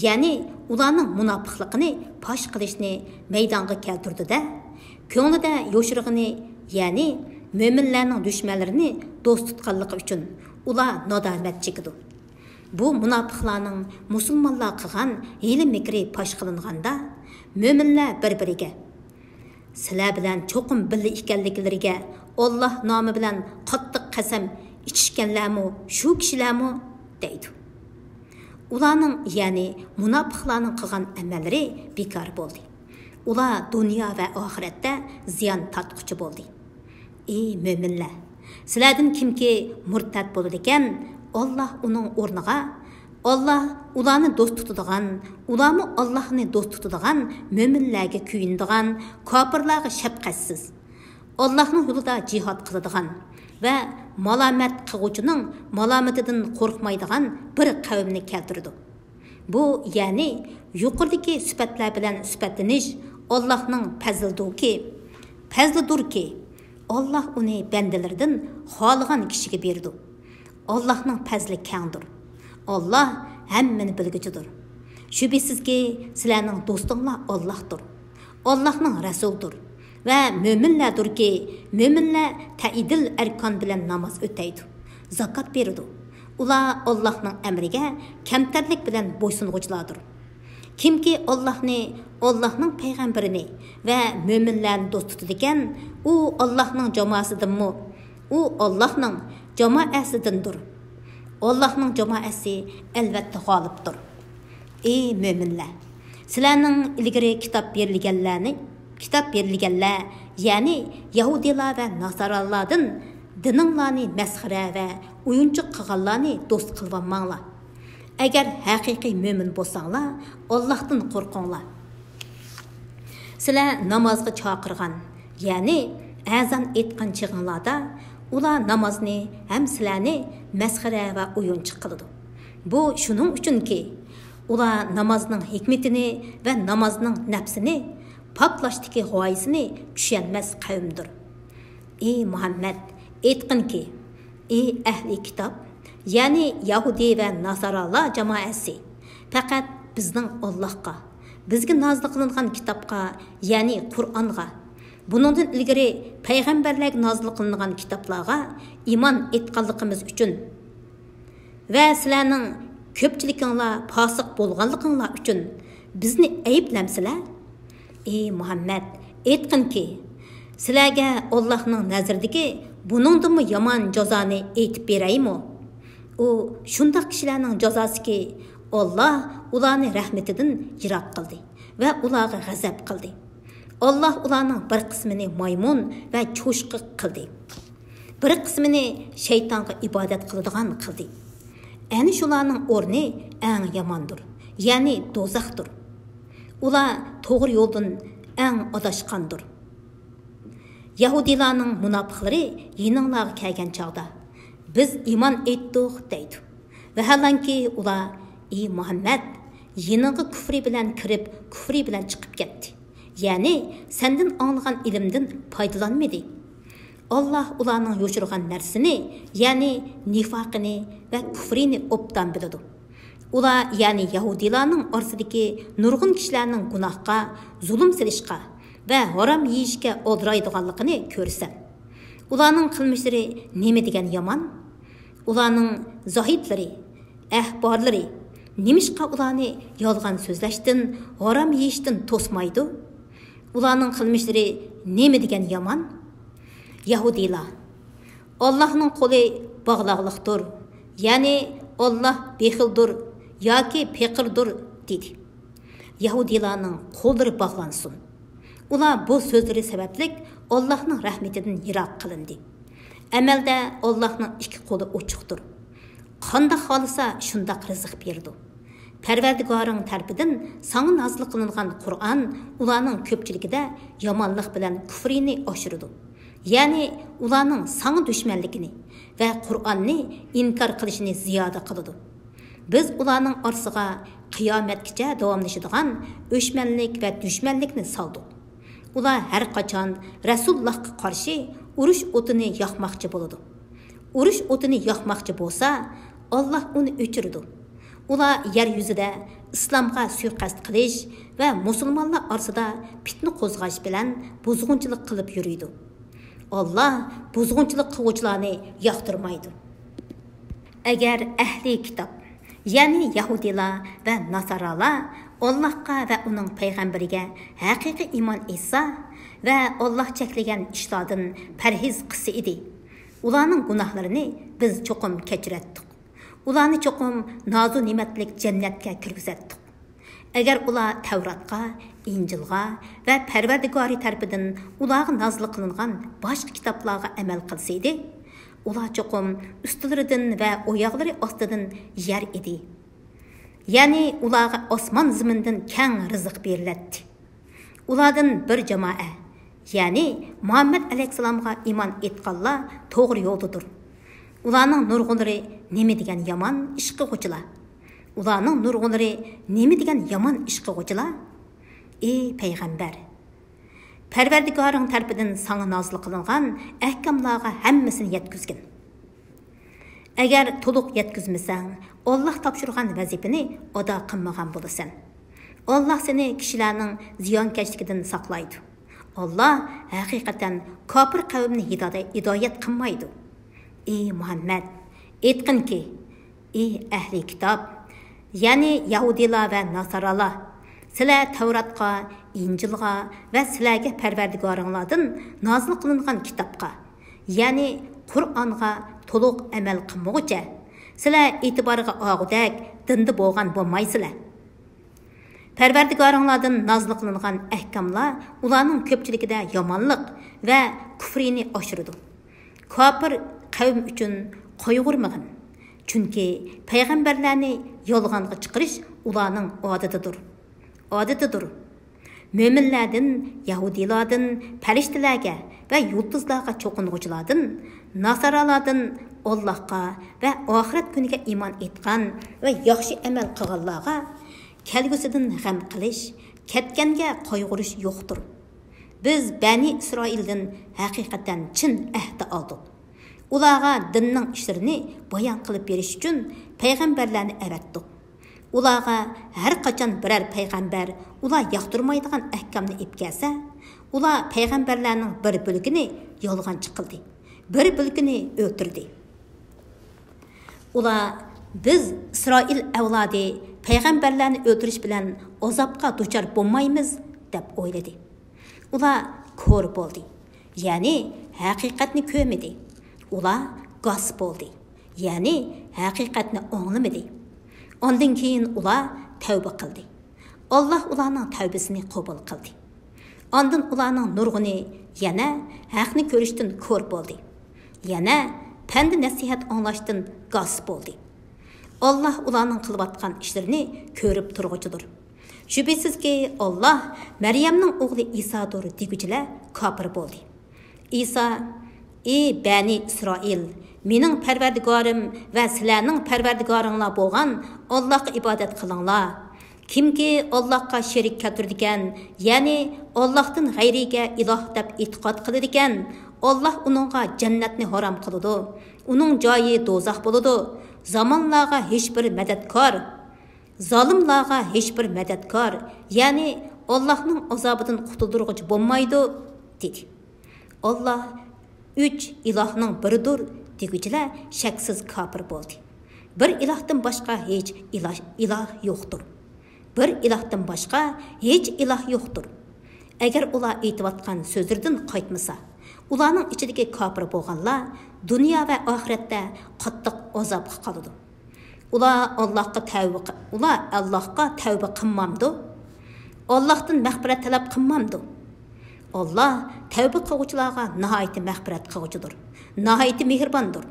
يەنى ئۇلارنىڭ مۇناپىقلىقىنى پاش قىلىشنى مەيدانغا كەلتۈردى-دە، كۆڭلىدە يوشۇرغىنى، يەنى مۆمىنلەرنىڭ دۈشمەنلىرىنى دوست تۇتقانلىقى ئۈچۈن ئۇلار نادامەت چېكىدۇ. بۇ مۇناپىقلارنىڭ مۇسۇلمانلار قىلغان ھىيلە-مىكرى پاش قىلىنغاندا، مۆمىنلەر بىر-بىرىگە، سىلەر بىلەن چوقۇم بىللە ئىكەنلىكلىرىگە ئاللاھ نامى بىلەن قاتتىق قەسەم ئىچىشكەنلەرمۇ شۇ كىشىلەرمۇ؟ دەيدۇ. ئۇلارنىڭ، يەنى مۇناپىقلارنىڭ قىلغان ئەمەللىرى بىكار بولدى. ئۇلار دۇنيا ۋە ئاخىرەتتە زىيان تارتقۇچى بولدى. ئى مۆمىنلەر! سىلەردىن كىمكى مۇرتەت بولىدىكەن، ئاللاھ ئۇنىڭ ئورنىغا، ئاللاھ ئۇلارنى دوست تۇتىدىغان، ئۇلارمۇ ئاللاھنى دوست تۇتىدىغان، مۆمىنلەرگە كۆيۈنىدىغان، كاپىرلارغا شەپقەتسىز، ئاللاھنىڭ يولىدا جىھاد قىلىدىغان ۋە مالامەت قىلغۇچىنىڭ مالامىتىدىن قورقمايدىغان بىر قەۋمنى كەلتۈرىدۇ. بۇ، يەنى يۇقىرىدىكى سۈپەتلەر بىلەن سۈپەتلىنىش ئاللاھنىڭ پەزلىدۇركى، پەزلىدۇركى، ئاللاھ ئۇنى بەندىلىرىدىن خالىغان كىشىگە بېرىدۇ. ئاللاھنىڭ پەزلى كەڭدۇر. ئاللاھ ھەممىنى بىلگۈچىدۇر. شۈبھىسىزكى، سىلەرنىڭ دوستۇڭلار ئاللاھتۇر. ئاللاھنىڭ رەسۇلىدۇر ۋە مۆمىنلەردۇركى، مۆمىنلەر تەئىدىل ئەركان بىلەن ناماز ئۆتەيدۇ، زاكات بېرىدۇ. ئۇلار ئاللاھنىڭ ئەمرىگە كەمتەرلىك بىلەن بويسۇنغۇچىلاردۇر. كىمكى ئاللاھنى، ئاللاھنىڭ پەيغەمبىرىنى ۋە مۆمىنلەرنى دوست تۇتىدىكەن، ئۇ ئاللاھنىڭ جاماسىدىنمۇ؟ ئۇ ئاللاھنىڭ جامائەسىدىندۇر. ئاللاھنىڭ جامائەسى ئەلۋەتتە غالىبتۇر. ئى مۆمىنلەر! سىلەرنىڭ ئىلگىرى كىتاب بېرىلگەنلەرنى، كىتاب بېرىلگەنلەر، يەنى يەھۇدىيلار ۋە ناسارانلاردىن دىنىڭلارنى مەسخىرە ۋە ئويۇنچۇق قىلغانلارنى دوست قىلىۋالماڭلار. ئەگەر ھەقىقىي مۆمىن بولساڭلار، ئاللاھتىن قورقۇڭلار. سىلەر نامازغا چاقىرغان، يەنى ئەزان ئېيتقان چېغىڭلاردا، ئۇلار نامازنى ھەم سىلەرنى مەسخىرە ۋە ئويۇنچۇق قىلىدۇ. بۇ شۇنىڭ ئۈچۈنكى، ئۇلار نامازنىڭ ھېكمىتىنى ۋە نامازنىڭ نەپسىنى پاكلاشتىكى غايىسىنى چۈشەنمەس قەۋمدۇر. ئى مۇھەممەد، ئېيتقىنكى، ئى ئەھلى كىتاب، يەنى يەھۇدىي ۋە ناسارالار جامائەسى، پەقەت بىزنىڭ ئاللاھقا، بىزگە نازىل قىلىنغان كىتابقا، يەنى قۇرئانغا، بۇنىڭدىن ئىلگىرى پەيغەمبەرلەرگە نازىل قىلىنغان كىتابلارغا ئىمان ئېيتقانلىقىمىز ئۈچۈن ۋە سىلەرنىڭ كۆپچىلىكىڭلار پاسىق بولغانلىقىڭلار ئۈچۈن بىزنى ئەيىبلەمسىلەر؟ ئى مۇھەممەد، ئېيتقىنكى، سىلەرگە ئاللاھنىڭ نەزىرىدىكى بۇنىڭدىنمۇ يامان جازانى ئېيتىپ بېرەيمۇ؟ ئۇ شۇنداق كىشىلەرنىڭ جازاسىكى، ئاللاھ ئۇلارنى رەھمىتىدىن يىراق قىلدى ۋە ئۇلارغا غەزەپ قىلدى. ئاللاھ ئۇلارنىڭ بىر قىسمىنى مايمۇن ۋە چوشقا قىلدى. بىر قىسمىنى شەيتانغا ئىبادەت قىلىدىغان قىلدى. ئەنە شۇلارنىڭ ئورنى ئەڭ ياماندۇر، يەنى دوزاختۇر. ئۇلار توغرا يولدىن ئەڭ ئاداشقاندۇر. يەھۇدىيلارنىڭ مۇناپىقلىرى يېنىڭلارغا كەلگەن چاغدا، بىز ئىمان ئېيتتۇق دەيدۇ. ۋەھالەنكى ئۇلار، ئى مۇھەممەد، يېنىڭغا كۇفرى بىلەن كىرىپ، كۇفرى بىلەن چىقىپ كەتتى. يەنى سەندىن ئاڭلىغان ئىلىمدىن پايدىلانمىدى. ئاللاھ ئۇلارنىڭ يوشۇرغان نەرسىنى، يەنى نىفاقىنى ۋە كۇفرىنى ئوبدان بىلىدۇ. ئۇلار، يەنى يەھۇدىيلارنىڭ ئارىسىدىكى نۇرغۇن كىشىلەرنىڭ گۇناھقا، زۇلۇم سېلىشقا ۋە ھارام يېيىشكە ئالدىرايدىغانلىقىنى كۆرىسەن. ئۇلارنىڭ قىلمىشلىرى نېمە دېگەن يامان؟ ئۇلارنىڭ زاھىدلىرى، ئەھبارلىرى نېمىشقا ئۇلارنى يالغان سۆزلەشتىن، ھارام يېيىشتىن توسمايدۇ؟ ئۇلارنىڭ قىلمىشلىرى نېمە دېگەن يامان؟ يەھۇدىيلار، ئاللاھنىڭ قولى باغلاقلىقتۇر، يەنى ئاللاھ بېخىلدۇر ياكى پېقىردۇر، دېدى. يەھۇدىيلارنىڭ قوللىرى باغلانسۇن! ئۇلار بۇ سۆزلىرى سەۋەبلىك ئاللاھنىڭ رەھمىتىدىن يىراق قىلىندى. ئەمەلدە ئاللاھنىڭ ئىككى قولى ئوچۇقتۇر. قانداق خالىسا شۇنداق رىزىق بېرىدۇ. پەرۋەردىگارىڭ تەرىپىدىن ساڭا نازىل قىلىنغان قۇرئان ئۇلارنىڭ كۆپچىلىكىدە يامانلىق بىلەن كۇفرىنى ئاشۇرىدۇ. يەنى ئۇلارنىڭ ساڭا دۈشمەنلىكىنى ۋە قۇرئاننى ئىنكار قىلىشىنى زىيادە قىلىدۇ. بىز ئۇلارنىڭ ئارىسىغا قىيامەتكىچە داۋاملىشىدىغان ئۆچمەنلىك ۋە دۈشمەنلىكنى سالدۇق. ئۇلار ھەر قاچان رەسۇلۇللاھقا قارشى ئۇرۇش ئوتىنى ياقماقچى بولىدۇ. ئۇرۇش ئوتىنى ياقماقچى بولسا، ئاللاھ ئۇنى ئۆچۈرىدۇ. ئۇلار يەر يۈزىدە ئىسلامغا سۇيىقەست قىلىش ۋە مۇسۇلمانلار ئارىسىدا پىتنە قوزغاش بىلەن بۇزغۇنچىلىق قىلىپ يۈرىدۇ. ئاللاھ بۇزغۇنچىلىق قىلغۇچىلارنى ياقتۇرمايدۇ. ئەگەر ئەھلى كىتاب، يەنى يەھۇدىيلار ۋە ناسارالار ئاللاھقا ۋە ئۇنىڭ پەيغەمبىرىگە ھەقىقىي ئىمان ئېيتسا ۋە ئاللاھ چەكلىگەن ئىشلاردىن پەرھىز قىلسا ئىدى، ئۇلارنىڭ گۇناھلىرىنى بىز چوقۇم كەچۈرەتتۇق. ئۇلارنى چوقۇم نازۇ نېمەتلىك جەننەتكە كىرگۈزەتتۇق. ئەگەر ئۇلار تەۋراتقا، ئىنجىلغا ۋە پەرۋەردىگارى تەرىپىدىن ئۇلارغا نازىل قىلىنغان باشقا كىتابلارغا ئەمەل قىلسا ئىدى، ئۇلار چوقۇم ئۈستىلىرىدىن ۋە ئاياغلىرى ئاستىدىن يەر ئىدى. يەنى ئۇلارغا ئاسمان زېمىندىن كەڭ رىزىق بېرىلەتتى. ئۇلاردىن بىر جامائە، يەنى مۇھەممەد ئەلەيھىسسالامغا ئىمان ئېيتقانلار توغرا يولدىدۇر. ئۇلارنىڭ نۇرغۇنلىرى نېمە دېگەن يامان ئىش قىلغۇچىلار! ئۇلارنىڭ نۇرغۇنلىرى نېمە دېگەن يامان ئىش قىلغۇچىلار! ئى پەيغەمبەر! پەرۋەردىگارىڭ تەرىپىدىن ساڭا نازىل قىلىنغان ئەھكاملارغا ھەممىسىنى يەتكۈزگىن. ئەگەر تولۇق يەتكۈزمىسەڭ، ئاللاھ تاپشۇرغان ۋەزىپىنى ئادا قىلمىغان بولىسەن. ئاللاھ سېنى كىشىلەرنىڭ زىيانكەشلىكىدىن ساقلايدۇ. ئاللاھ ھەقىقەتەن كاپىر قەۋمنى ھىدايە-، ھىدايەت قىلمايدۇ. ئى مۇھەممەد! ئېيتقىنكى، ئى ئەھلى كىتاب، يەنى يەھۇدىيلار ۋە ناسارالار، سىلەر تەۋراتقا، ئىنجىلغا ۋە سىلەرگە پەرۋەردىگارىڭلاردىن نازىل قىلىنغان كىتابقا، يەنى قۇرئانغا تولۇق ئەمەل قىلمىغۇچە، سىلەر ئېتىبارغا ئالغۇدەك دىندا بولغان بولمايسىلەر. پەرۋەردىگارىڭلاردىن نازىل قىلىنغان ئەھكاملار ئۇلارنىڭ كۆپچىلىكىدە يامانلىق ۋە كۇفرىنى ئاشۇرىدۇ. كاپىر قەۋم ئۈچۈن قايغۇرمىغىن، چۈنكى پەيغەمبەرلەرنى يالغانغا چىقىرىش ئۇلارنىڭ ئادىتىدۇر. ئادىتىدۇر. مۆمىنلەردىن، يەھۇدىيلاردىن، پەرىشتىلەرگە ۋە يۇلتۇزلارغا چوقۇنغۇچىلاردىن، ناسارالاردىن، ئاللاھقا ۋە ئاخىرەت كۈنىگە ئىمان ئېيتقان ۋە ياخشى ئەمەل قىلغانلارغا، كەلگۈسىدىن غەم قىلىش، كەتكەنگە قايغۇرۇش يوقتۇر. بىز بەنى ئىسرائىلدىن ھەقىقەتەن چىن ئەھدى ئالدۇق. ئۇلارغا دىننىڭ ئىشلىرىنى بايان قىلىپ بېرىش ئۈچۈن پەيغەمبەرلەرنى ئەۋەتتۇق. ئۇلارغا ھەر قاچان بىرەر پەيغەمبەر ئۇلار ياقتۇرمايدىغان ئەھكامنى ئېلىپ كەلسە، ئۇلار پەيغەمبەرلەرنىڭ بىر بۆلىكىنى يالغانچى قىلدى، بىر بۆلىكىنى ئۆلتۈردى. ئۇلار، «بىز ئىسرائىل ئەۋلادى پەيغەمبەرلەرنى ئۆلتۈرۈش بىلەن ئازابقا دۇچار بولمايمىز» دەپ ئويلىدى. ئۇلار كور بولدى، يەنى ھەقىقەتنى كۆرمىدى. ئۇلار گاس بولدى، يەنى ھەقىقەتنى ئاڭلىمىدى. ئاندىن كېيىن ئۇلار تەۋبە قىلدى. ئاللاھ ئۇلارنىڭ تەۋبىسىنى قوبۇل قىلدى. ئاندىن ئۇلارنىڭ نۇرغۇنى يەنە ھەقنى كۆرۈشتىن كور بولدى، يەنە پەند-نەسىھەت ئاڭلاشتىن گاس بولدى. ئاللاھ ئۇلارنىڭ قىلىۋاتقان ئىشلىرىنى كۆرۈپ تۇرغۇچىدۇر. شۈبھىسىزكى، ئاللاھ مەريەمنىڭ ئوغلى ئىسادۇر دېگۈچىلەر كاپىر بولدى. ئىسا، «ئى بەنى ئىسرائىل، مېنىڭ پەرۋەردىگارىم ۋە سىلەرنىڭ پەرۋەردىگارىڭلار بولغان ئاللاھقا ئىبادەت قىلىڭلار. كىمكى ئاللاھقا شېرىك كەلتۈرىدىكەن، يەنى ئاللاھتىن غەيرىگە ئىلاھ دەپ ئېتىقاد قىلىدىكەن، ئاللاھ ئۇنىڭغا جەننەتنى ھارام قىلىدۇ. ئۇنىڭ جايى دوزاخ بولىدۇ. زامانلارغا ھېچبىر مەدەتكار، زالىملارغا ھېچبىر مەدەتكار، يەنى ئاللاھنىڭ ئازابىدىن قۇتۇلدۇرغۇچى بولمايدۇ، دېدى. ئاللاھ ئۈچ ئىلاھنىڭ بىرىدۇر دېگۈچىلەر شەكسىز كاپىر بولدى. بىر ئىلاھتىن باشقا ھېچ ئىلاھ، ئىلاھ يوقتۇر. بىر ئىلاھتىن باشقا ھېچ ئىلاھ يوقتۇر. ئەگەر ئۇلار ئېيتىۋاتقان سۆزلىرىدىن قايتمىسا، ئۇلارنىڭ ئىچىدىكى كاپىر بولغانلار دۇنيا ۋە ئاخىرەتتە قاتتىق ئازابقا قالىدۇ. ئۇلار ئاللاھقا تەۋبە قى-، ئۇلار ئاللاھقا تەۋبە قىلمامدۇ؟ ئاللاھتىن مەغپىرەت تەلەپ قىلمامدۇ؟ ئاللاھ تەۋبە قىلغۇچىلارغا ناھايىتى مەغپىرەت قىلغۇچىدۇر، ناھايىتى مېھرىباندۇر.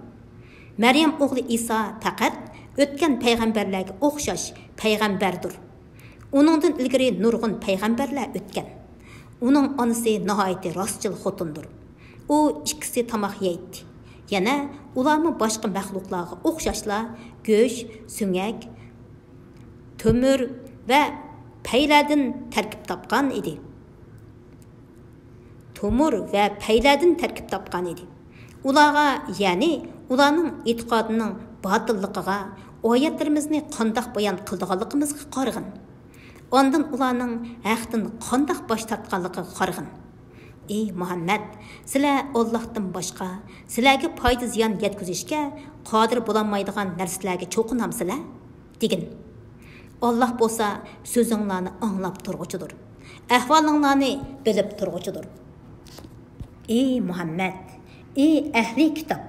مەريەم ئوغلى ئىسا پەقەت ئۆتكەن پەيغەمبەرلەرگە ئوخشاش پەيغەمبەردۇر. ئۇنىڭدىن ئىلگىرى نۇرغۇن پەيغەمبەرلەر ئۆتكەن. ئۇنىڭ ئانىسى ناھايىتى راستچىل خوتۇندۇر. ئۇ ئىككىسى تاماق يەيتتى. يەنە ئۇلارمۇ باشقا مەخلۇقلارغا ئوخشاشلا گۆش، سۆڭەك، تۆمۈر ۋە پەيلەردىن تەركىب تاپقان ئىدى. تۆمۈر ۋە پەيلەردىن تەركىب تاپقان ئىدى. ئۇلارغا، يەنى ئۇلارنىڭ ئېتىقادىنىڭ باتىللىقىغا، ئايەتلىرىمىزنى قانداق بايان قىلىدىغانلىقىمىزغا قارىغىن. ئاندىن ئۇلارنىڭ ھەقتىن قانداق باش تارتقانلىقىغا قارىغىن. ئى مۇھەممەد، سىلەر ئاللاھتىن باشقا سىلەرگە پايدا زىيان يەتكۈزۈشكە قادىر بولالمايدىغان نەرسىلەرگە چوقۇنامسىلەر؟ دېگىن. ئاللاھ بولسا سۆزۈڭلارنى ئاڭلاپ تۇرغۇچىدۇر، ئەھۋالىڭلارنى بىلىپ تۇرغۇچىدۇر. ئى مۇھەممەد، ئى ئەھلى كىتاب،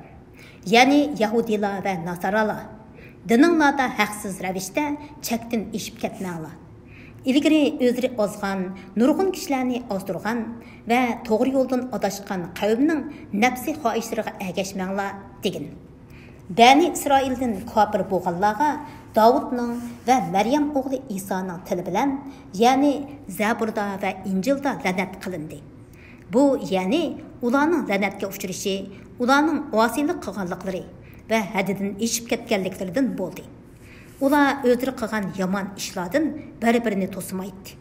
يەنى يەھۇدىيلار ۋە ناسارالار، دىنىڭلاردا ھەقسىز رەۋىشتە چەكتىن ئېشىپ كەتمەڭلار. ئىلگىرى ئۆزلىرى ئازغان، نۇرغۇن كىشىلەرنى ئازدۇرغان ۋە توغرا يولدىن ئاداشقان قەۋمنىڭ نەپسى خاھىشلىرىغا ئەگەشمەڭلار، دېگىن. بەنى ئىسرائىلدىن كاپىر بولغانلارغا داۋۇتنىڭ ۋە مەريەم ئوغلى ئىسانىڭ تىلى بىلەن، يەنى زەبۇردا ۋە ئىنجىلدا لەنەت قىلىندى. بۇ، يەنى ئۇلارنىڭ لەنەتكە ئۇچرىشى، ئۇلارنىڭ ئاسىيلىق قىلغانلىقلىرى ۋە ھەددىدىن ئېشىپ كەتكەنلىكلىرىدىن بولدى. ئۇلار ئۆزلىرى قىلغان يامان ئىشلاردىن بىر-بىرىنى توسىمايتتى.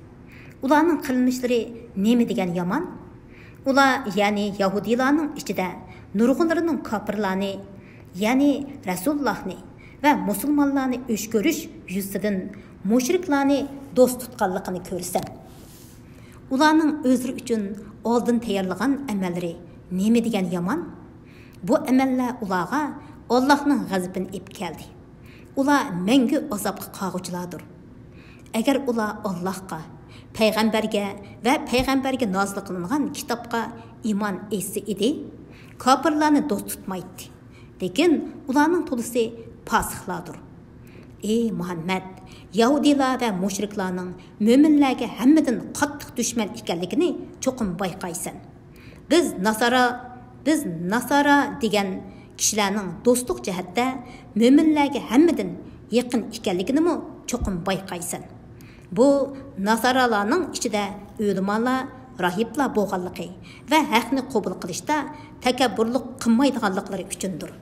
ئۇلارنىڭ قىلمىشلىرى نېمە دېگەن يامان؟ ئۇلار، يەنى يەھۇدىيلارنىڭ ئىچىدە نۇرغۇنلىرىنىڭ كاپىرلارنى، يەنى رەسۇلۇللاھنى ۋە مۇسۇلمانلارنى ئۆچ كۆرۈش يۈزىسىدىن مۇشرىكلارنى دوست تۇتقانلىقىنى كۆرىسەن. ئۇلارنىڭ ئۆزلىرى ئۈچۈن ئالدىن تەييارلىغان ئەمەللىرى نېمە دېگەن يامان؟ بۇ ئەمەللەر ئۇلارغا ئاللاھنىڭ غەزىپىنى ئېلىپ كەلدى. ئۇلار مەڭگۈ ئازابقا قالغۇچىلاردۇر. ئەگەر ئۇلار ئاللاھقا، پەيغەمبەرگە ۋە پەيغەمبەرگە نازىل قىلىنغان كىتابقا ئىمان ئېيتسا ئىدى، كاپىرلارنى دوست تۇتمايتتى. لېكىن ئۇلارنىڭ تولىسى پاسىقلاردۇر. ئى مۇھەممەد، يەھۇدىيلار ۋە مۇشرىكلارنىڭ مۆمىنلەرگە ھەممىدىن قاتتىق دۈشمەن ئىكەنلىكىنى چوقۇم بايقايسەن. بىز ناسارا، بىز ناسارا دېگەن كىشىلەرنىڭ دوستلۇق جەھەتتە مۆمىنلەرگە ھەممىدىن يېقىن ئىكەنلىكىنىمۇ چوقۇم بايقايسەن. بۇ ناسارالارنىڭ ئىچىدە ئۆلىمالار، راھىبلار بولغانلىقى ۋە ھەقنى قوبۇل قىلىشتا تەكەببۇرلۇق قىلمايدىغانلىقلىرى ئۈچۈندۇر.